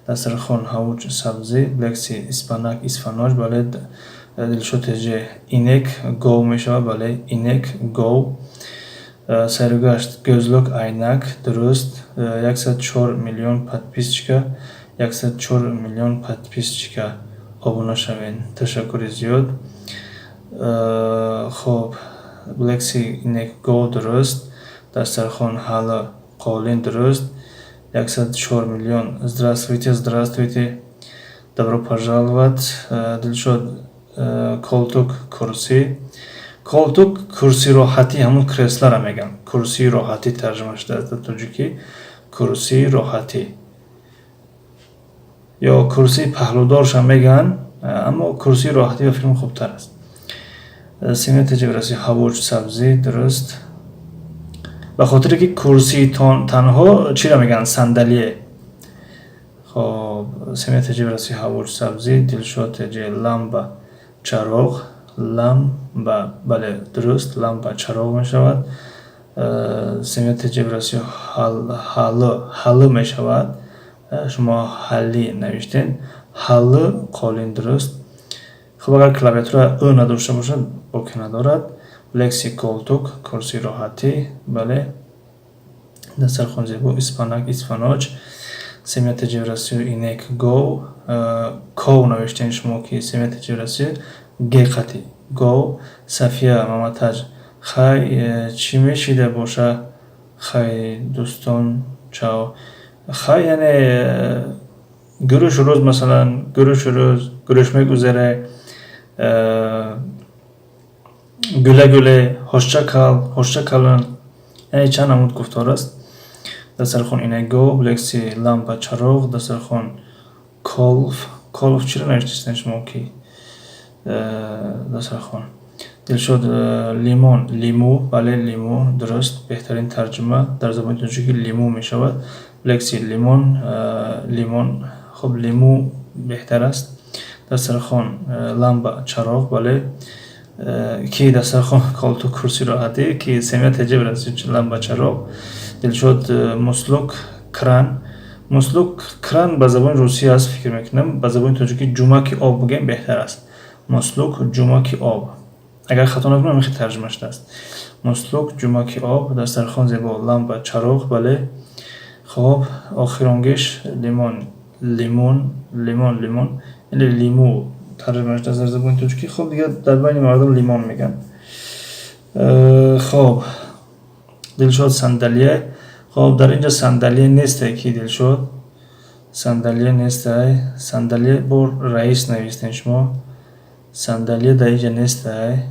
Дастархон, havuç, сабзӣ, лекси исфанак, исфаноҷ, бале. Дилшод ТЖ, инек, гов мешавад, бале, инек, гов. Сайругашт, gözlük, айнак, дуруст. 104 миллион подписчика, 104 миллион подписчика, обуна шавед. Ташаккури зиёд. Хоб, лекси инек, гов, дуруст. Дастархон, halı, қолин, дуруст. 104 миллион. Здравствуйте, здравствуйте. Добро пожаловать. Дилшод, koltuk, курсӣ. Koltuk курсии роҳатӣ, ҳамун креслоро мегӯям. Курсии роҳатӣ тарҷума шудааст дар тоҷикӣ. Курсии роҳатӣ. Ё курсии паҳлӯдоршам мегӯянд, аммо курсии роҳатӣ ба фикрам хубтар аст. Семья ТЖ в России, havuç, сабзӣ, дуруст. Ба хотире ки курсии танҳо чиро мегӯянд? Сандалие. Хоб, семья ТЖ в России, havuç, сабзӣ, Дилшод ТЖ, ламба, чароғ, ламба, бале, дуруст, ламба чароғ мешавад. Семья ТЖ в России, halı, halı мешавад. Шумо ҳалӣ навиштед. Halı, қолин, дуруст. Хуб, агар клавиатура ӯ надошта бошад, боке надорад. Лекси koltuk, курсии роҳатӣ, бале. Дастархон зебо, исфанак, исфаноҷ. Семья ТҶ в Россию инек гов, ков навиштем шумо ки семья ТҶ в Россию г қати гов. Сафия Маматаҷ, хай чӣ мешида боша? Хай дӯстон, чао. Хай яъне гурӯшу рӯз, масалан гурӯшу рӯз, гурӯш мегузаре, güle güle, hoşça kal, hoşça kalın. Яъне чанд намуд гуфтор аст. Дастархон инак гов, лекси лампа чароғ, дастархон колф. Колф чиро навиштистен шумо ки дастархон? Дилшод лимон, лимӯ, бале лимӯ, дуруст, беҳтарин тарҷума дар забони тоҷикӣ лимӯ мешавад. Лекси лимон, лимон, хуб лимӯ беҳтар аст. Дастархон лампа чароғ, бале. Ки дастархон колту курси роҳатӣ, ки семья ТҶ в Россию лампа чароғ. Дилшод муслук кран. Муслук кран ба забони русӣ аст, фикр мекунам, ба забони тоҷикӣ ҷумаки об бигӯем беҳтар аст. Муслук ҷумаки об. Агар хато накунам, ҳамин хел тарҷума шудааст. Муслук ҷумаки об, дастархон зебо, лампа чароғ, бале. Хоб, охиронгиш лимон, лимон, лимон, лимон, яъне лимӯ тарҷума шудааст дар забони тоҷикӣ. Хоб, дигар дар байни мардум лимон мегӯянд. Хоб, Дилшод сандалия. Хоб, дар инҷо сандалия несте ки Дилшод. Сандалия нестай. Сандалия бо раис навистем шумо. Сандалия дар инҷа нестай.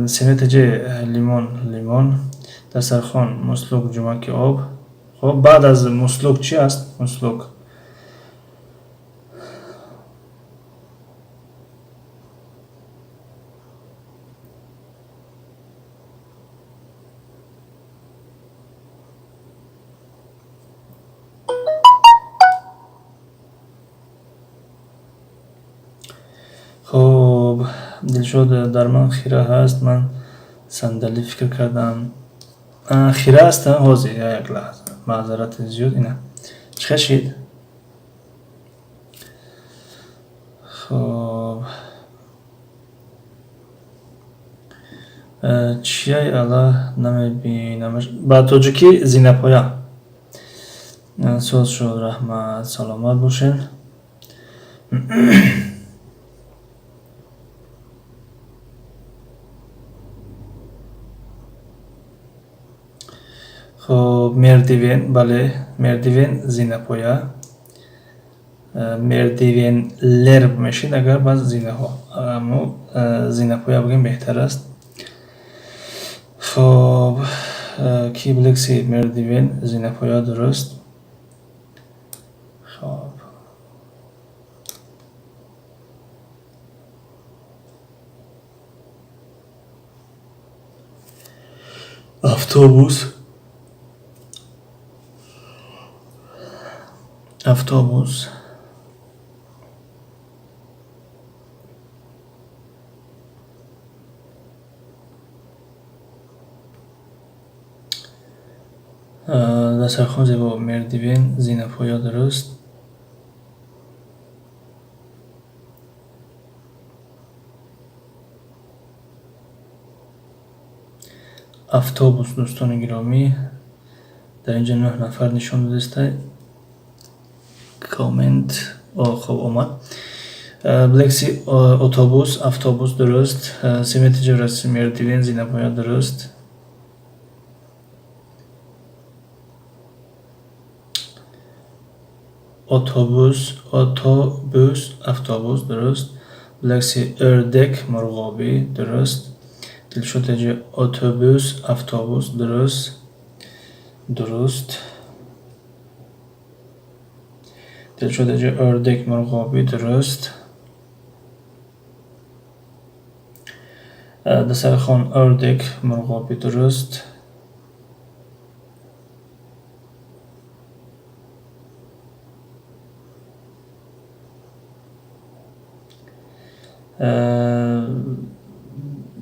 Семья ТҶ лимон, лимон. Дастархон муслук ҷумаки об. Хоб, баъд аз муслук чӣ аст? Муслук. Хоб, Дилшод дар ман хира ҳаст, ман сандалӣ фикр кардам. Хира аст, ҳозир, як лаҳза. Маъзарати зиёд ина. Чӣ хел шид? Хоб. Чияй ала намебинамаш. Ба тоҷикӣ зинапоя. Соз шуд, раҳмат, саломат бошед. Хоб, мердивен, бале, мердивен зинапоя. Мердивенлер мешид агар ба зинаҳо. Аммо зинапоя бигӯем беҳтар аст. Хоб, ки блекси мердивен зинапоя дуруст. Хоб. Автобус. Автобус. Дастархон зебо, мердивен зинапоя дуруст. Автобус, дӯстони гиромӣ, дар инҷо 9 нафар нишон додааст. Коммент, хоб омад. Блекси отобус, автобус дуруст. Семья ТҶ в Россию мердивен зинапоя дуруст. Отобус, отобус, автобус дуруст. Блекси ӯрдек мурғобӣ дуруст. Дилшод ТҶ отобус, автобус дуруст. Дуруст. Дилшод ТҶ ӯрдек мурғобӣ дуруст. Дастархон ӯрдек мурғобӣ дуруст.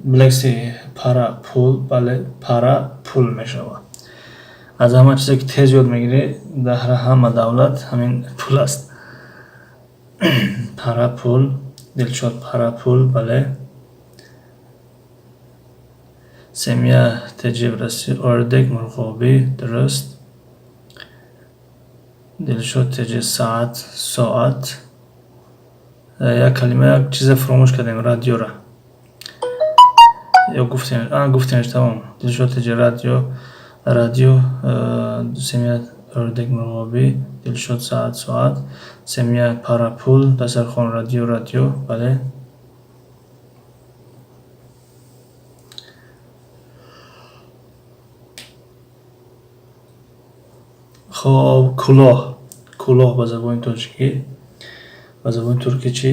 Блекси пара пул, бале, пара пул мешавад. Аз ҳама чизе ки тез ёд мегирӣ дар ҳама давлат ҳамин пул аст. Пара пул, Дилшод пара пул, бале. Семья ТҶ в Россию ӯрдек мурғобӣ дуруст. Дилшод теҷи, саат, соат. Як калима, як чизе фуромӯш кардем, радиора. Ё гуфтем, гуфтемш, тамом. Дилшод теҷи, радио, радио, семия, ӯрдек, мурғобӣ, Дилшод, саат, соат, семия, парапул, дастархон, радио, радио, бале. Хоб, кулоҳ, кулоҳ ба забони тоҷикӣ, ба забони туркӣ чӣ?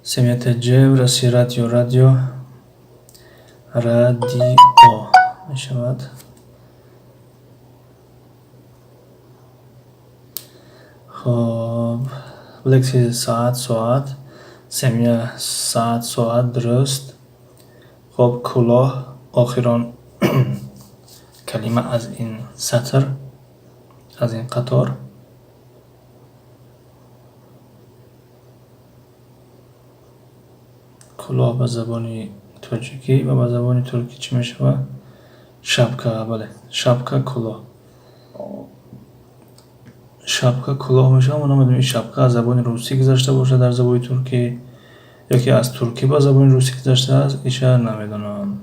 Семия теҷ, раси, радио, радио, радио мешавад. Хоб, лекси, саат, соат, семия, саат, соат, дуруст. Хоб, кулоҳ, охирон калима аз ин сатр, аз ин қатор. Кулоҳ ба забони тоҷикӣ ва ба забони туркӣ чӣ мешавад? Шапка, бале, шапка, кулоҳ. Шапка, кулоҳ мешавад. Мо намедонем, ин шапка аз забони русӣ гузашта бошад дар забони туркӣ ё ки аз туркӣ ба забони русӣ гузаштааст, иша намедонам.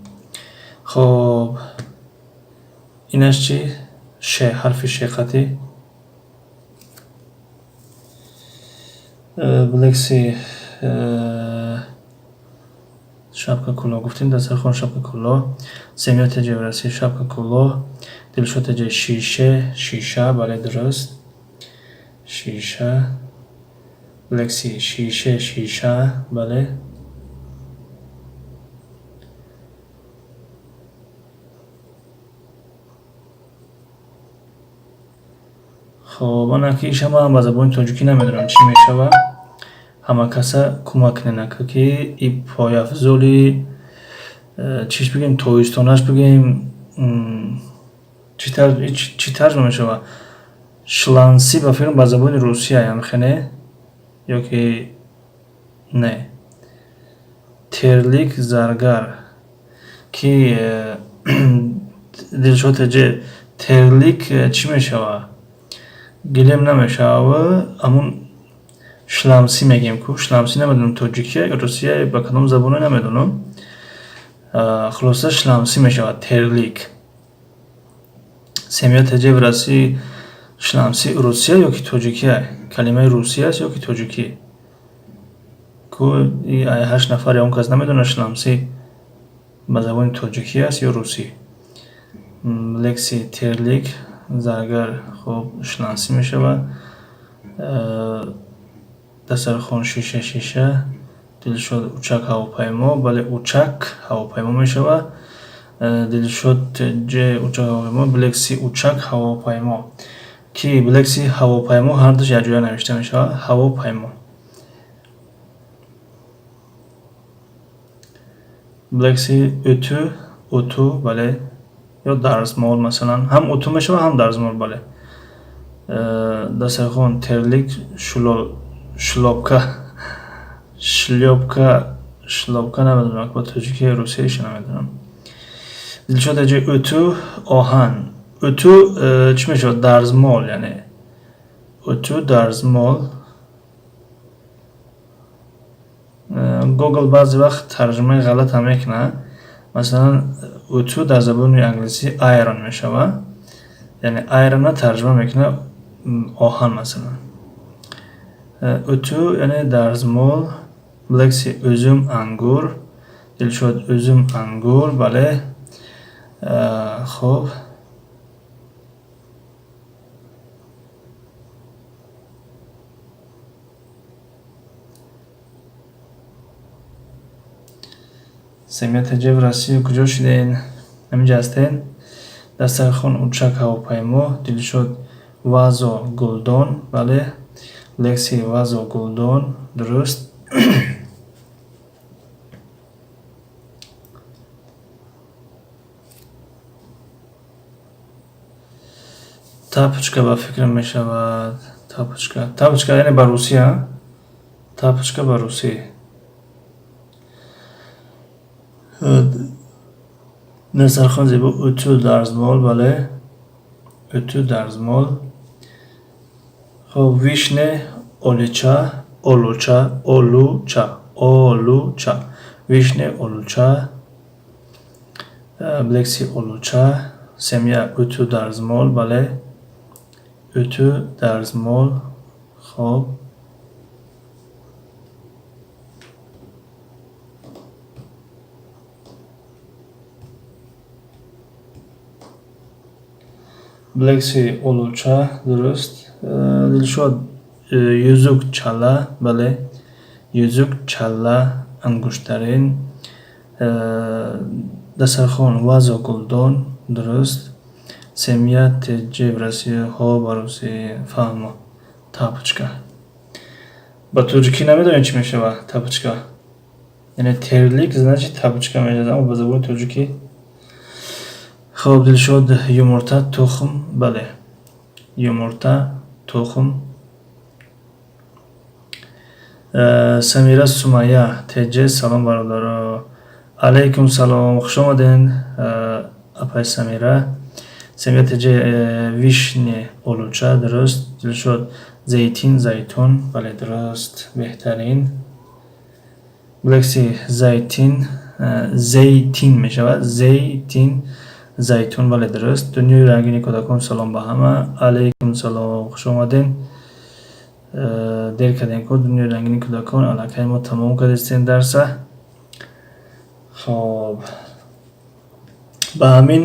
Хоб, инаш чӣ? Ше, ҳарфи ше қатӣ. Блекси, шапка, кулоҳ гуфтем, дастархон, шапка, кулоҳ, семия теҷевраси, шапка, кулоҳ, Дилшод теҷе, шише, шиша, бале, дуруст, шиша, лекси, шише, шиша, бале. Хоб, ана ки иша ман ба забони тоҷикӣ намедонам чӣ мешавад. Ҳама каса кӯмак кунед, ки и пойафзоли чиш бигем, тобистонаш бигем, чӣ тарҷума мешавад? Шланси, ба фикрам, ба забони русия ямхене ё ки не? Терлик, заргар ки, Дилшод теҷе, терлик чӣ мешавад? Гилем намешавад, ҳамун шламсӣ мегӯем ку, шламсӣ намедонам тоҷикия ё русия, ба кадом забоне намедонам. Хулоса, шламсӣ мешавад терлик. Семия теҷе, раси, шламсӣ русия ё ки тоҷикия? Калимаи русия аст ё ки тоҷикӣ? Ку ҳашт нафар ягон кас намедонад, шламсӣ ба забони тоҷикӣ аст ё русӣ? Лекси, терлик, заргар, хоб, шлансӣ мешавад. Дастархон, шиша, шиша, Дилшод, учак, ҳавопаймо, бале, учак, ҳавопаймо мешавад. Дилшод ҷ, учак, ҳавопаймо, блекси, учак, ҳавопаймо. Ки блекси, ҳавопаймо ҳардуш якҷоя навишта мешавад, ҳавопаймо. Блекси, ӯту, уту, бале, ё дарзмол, масалан, ҳам уту мешавад, ҳам дарзмол, бале. Дастархон, терлик, шлёпка, шлёпка, шлёпка намедонам ба тоҷикӣ, русияиша намедонам. Дилшод ҷои, ӯту, оҳан. Ӯту чӣ мешавад? Дарзмол, яъне ӯту, дарзмол. Гугл баъзе вақт тарҷумаи ғалатам мекунад. Масалан, ӯту дар забони англисӣ iron мешавад, яъне iron-а тарҷума мекунад оҳан, масалан. Ӯту яъне дарзмол. Блекси, узум, ангур. Дилшод, узум, ангур, бале. Хоб, семия теҷев, Россия, куҷо шуден? Ҳаминҷа ҳастен? Дастархон, учак, ҳавопаймо, Дилшод, вазо, гулдон, бале, лекси, вазо, гулдон, дуруст. Тапочка, ба фикрам, мешавад тапочка, тапочка яъне ба русия, тапочка ба русӣ. Дастархон зебо ütü дарзмол, бале, ütü дарзмол. Хоб, вишня олича, олуча, олуча, олуча, вишня олуча. Блекси олуча. Семья ütü дарзмол, бале, ütü дарзмол. Хоб, блекси олуча, дуруст. Дилшод yüzük чала, бале, yüzük чала, ангуштарин. Дастархон вазо гулдон, дуруст. Семья теҷи в Россия ҳо ба русӣ фаҳмо, тапочка. Ба тоҷикӣ намедонем чӣ мешавад тапочка, яъне терлик, значит, тапочка мешавад, аммо ба забони тоҷикӣ. Хоб, Дилшод yumurta тухм, бале, yumurta тухм. Самира Сумая теҷе, салом, бародаро. Алайкум салом, хуш омаден, апай Самира. Семья теҷе, вишня олуча, дуруст. Дилшод zeytin зайтун, бале, дуруст, беҳтарин. Блекси zeytin, зейтин мешавад, зейтин, зайтун, бале, дуруст. Дунёи рангини кӯдакон, салом ба ҳама. Алайкум салом, хуш омаден. Дер кардем ку, дунёи рангини кӯдакон, аллакай мо тамом кардистем дарса. Хоб, ба ҳамин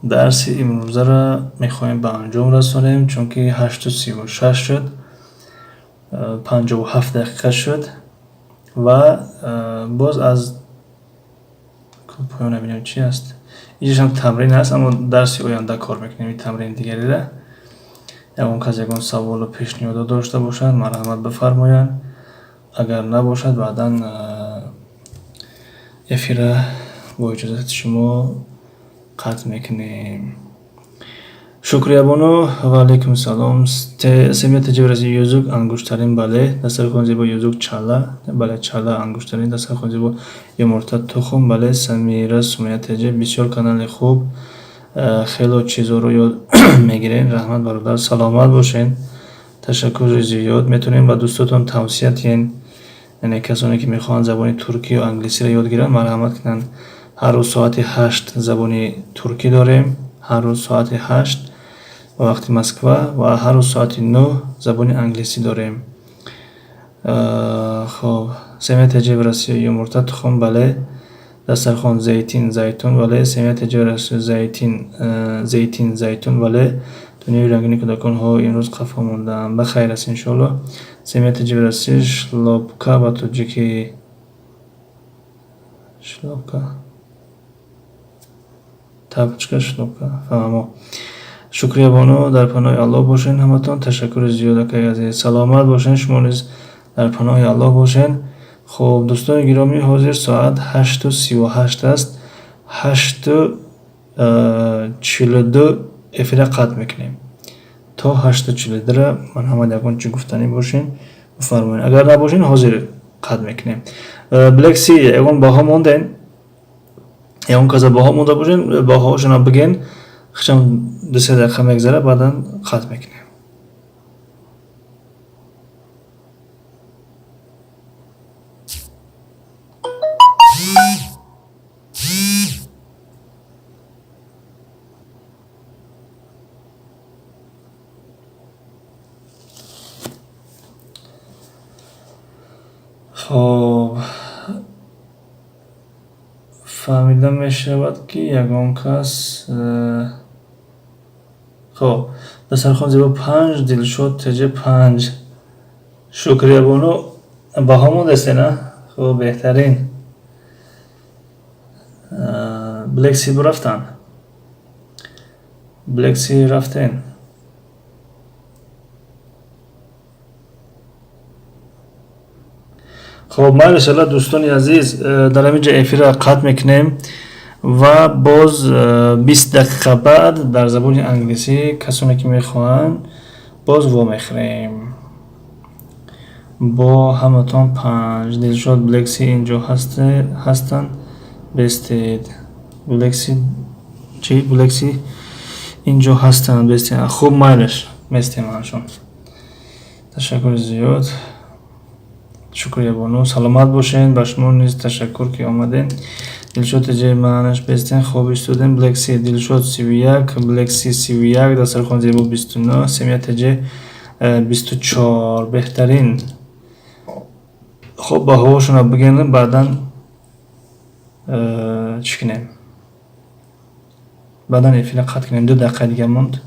дарси имрӯзаро мехоҳем ба анҷом расонем, чунки 8:36 шуд, 57 дақиқа шуд ва боз аз поён бинем чи аст. Инҷашам тамрин аст, аммо дарси оянда кор мекунем ин тамрини дигареро. Ягон кас ягон саволу пешниҳодот дошта бошанд, марҳамат, бифармоянд. Агар набошад, баъдан эфира бо иҷозати шумо қатъ мекунем. Шукриябону, ва алайкум салом. Семья теҷи yüzük ангуштарин, бале. Дастархон зебо yüzük чала, бале, чала ангуштарин. Дастархон зебо yumurta тухм, бале. Самира Сумая теҷи, бисёр канали хуб, хело чизоро ёд мегирем. Раҳмат, бародар, саломат бошед, ташаккури зиёд. Метавонем ба дӯстотон тавсия диҳем, яъне касоне ки мехоҳанд забони туркӣ ё англисиро ёд гиранд, марҳамат кунанд. Ҳар рӯз соати 8 забони туркӣ дорем, ҳар рӯз соати 8 ба вақти Москва, ва ҳар рӯз соати 9 забони англисӣ дорем. Хоб, семья теҷи в Россия yumurta тухм, бале. Дастархон zeytin зайтун, бале. Семья теҷи в Россия zeytin, zeytin, зайтун, бале. Дунёи рангини кӯдакон, ҳо, имрӯз қафо мондаам, ба хайр аст, иншоалло. Семья теҷи в Россия шлёпка ба тоҷикӣ, шлёпка, тапочка, шлёпка, фаҳмо. Шукриябону, дар паноҳи Аллоҳ бошед ҳаматон. Ташаккури зиёд, акаи азиз, саломат бошед, шумо низ дар паноҳи Аллоҳ бошед. Хуб, дӯстони гиромӣ, ҳозир соат 8:38 аст, 8:42 эфира қатъ мекунем. То 8:42-ра марҳамат, ягон чӣ гуфтанӣ бошед, бифармоед. Агар набошед, ҳозир қатъ мекунем. Блекси, ягон баҳо монден? Ягон каза баҳо монда бошед, баҳоошонро бигӯен, хичам 2-се дақиқа мегзара, баъдан қатъ мекунем. Хоб, фаҳмида мешавад, ки ягон кас. Хоб, дастархон зебо панҷ, Дилшод теҷа панҷ, Шукриябону, баҳо мондастена? Хуб, беҳтарин. Блекси рафтан, Блекси рафтен. Хоб, майли, иншалла, дӯстони азиз, дар ҳамин ҷо эфирро қатъ мекунем ва боз 20 дақиқа баъд дар забони англисӣ касоне ки мехоҳанд, боз вомехӯрем бо ҳаматон. Панҷ, Дилшод, Блекси инҷо ҳастанд, бестед. Блекси чи, Блекси инҷо ҳастанд, бестем. Хуб, майлаш, местем ҳамашон. Ташаккури зиёд, Шукрия бону, саломат бошед. Ба шумо низ ташаккур, ки омадем. Дилшод теҷаи маънаш бестен. Хоб истодем. Блекси, Дилшод 31, Блекси 31, Дастархон зебо 29, Семия теҷе 24. Беҳтарин. Хоб, баҳоҳошонро бигӯем, баъдан чӣ кунем? Баъдан эфира қатъ кунем, 2 дақиқа дига монд.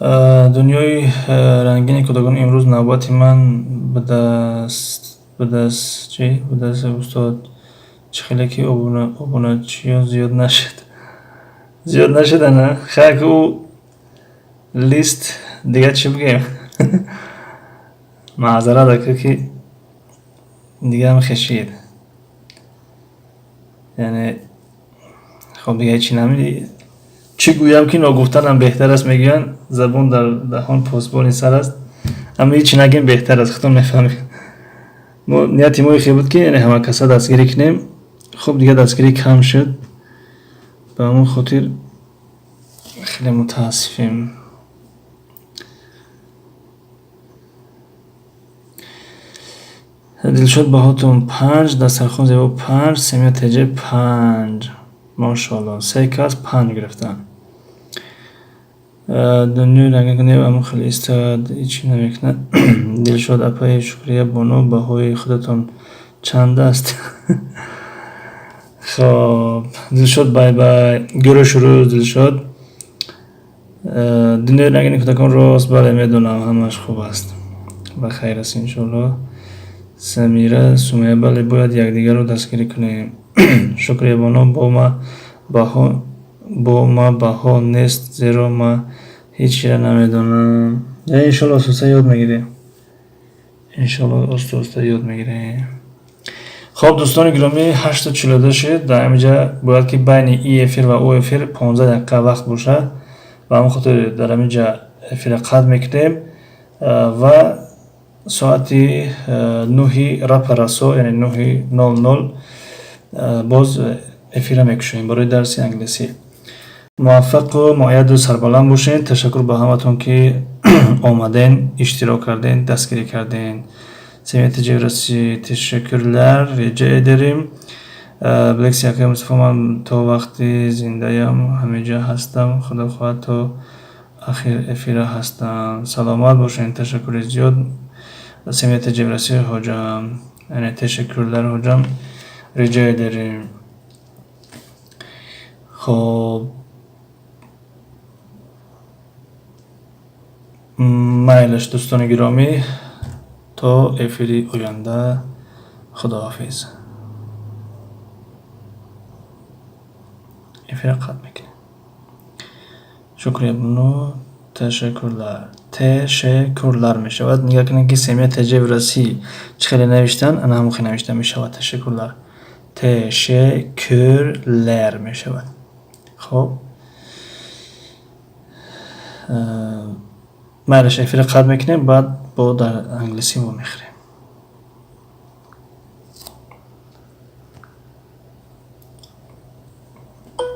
Дунёи рангини кӯдакон, имрӯз навбати ман будаст, чӣ будаст, устод? Чӣ хеле ки обуначиё зиёд нашуд, зиёд нашудана. Хайр, ӯ лист дига чӣ бигӯем? Маъзарат, ака, ки дигаам хешид, яъне хоб, дига ҳечи нами чӣ гӯям, ки ногуфтанам беҳтар аст. Мегӯянд, забон дар даҳон посбони сар аст, аммо ҳечи нагем беҳтар аст. Худтон мефаҳмед, мо нияти мо хел буд, ки яъне ҳама каса дастгирӣ кунем. Хуб, дига дастгирӣ кам шуд, ба ҳамон хотир хеле мутаассифем. Дилшод, баҳотон 5, Дастархон зебо 5, Семия теҷе 5. Мошоалло, се кас 5 гирифтанд. Дунёи рангин аммо хеле истад, ҳечи намекунад. Дилшод, апаи Шукрия бону, баҳои худатон чанд аст? Хоб, Дилшод, бай бай, гӯрӯ Дилшод. Дунёи рангини кӯдакон, рост, бале, медонам, ҳамааш хуб аст, ба хайр аст, иншоалло. Самира Сумая, бале, бояд якдигарро дастгирӣ кунем. Шукрия бону, бо ма баҳо нест, зеро ма ҳеҷ чизро намедонам. Иншоалло, оста оста ёд мегирем, иншоалло, оста оста ёд мегирем. Хоб, дӯстони гиромӣ, 8:42 шуд. Дар ҳаминҷа бояд ки байни и эфир ва ӯ эфир 15 дақиқа вақт бошад. Ба ҳамон хотир дар ҳаминҷа эфирро қатъ мекунем ва соати 9-и рапа расо, яъне 9:00, боз эфирро мекушоем барои дарси англисӣ. Муваффақу муайяду сарбаланд бошед. Ташаккур ба ҳаматон, ки омаден, иштирок карден, дастгирӣ карден. Семия тиҷораси, teşekkürler, rica ederim. Блекси, акай Мустафо, ман то вақти зиндаям ҳамеҷа ҳастам, худо хоҳад, то ахир эфира ҳастам. Саломат бошед, ташаккури зиёд. Семия тиҷораси, hocam, яъне teşekkürler hocam, rica ederim. Хоб, майлаш, дӯстони гиромӣ, то эфири оянда, худоҳофиз. Эфирро қатъ мекунем. Шукрия бону, teşekkürler, тешеккурлар мешавад. Нигоҳ кунед, ки Семия теҷевраси чӣ хеле навиштанд, ана ҳамон хел навишта мешавад. Teşekkürler, тешеккурлер мешавад. Хоб, майлаш, эфирро қатъ мекунем, баъд бо дар англисӣ вомехӯрем.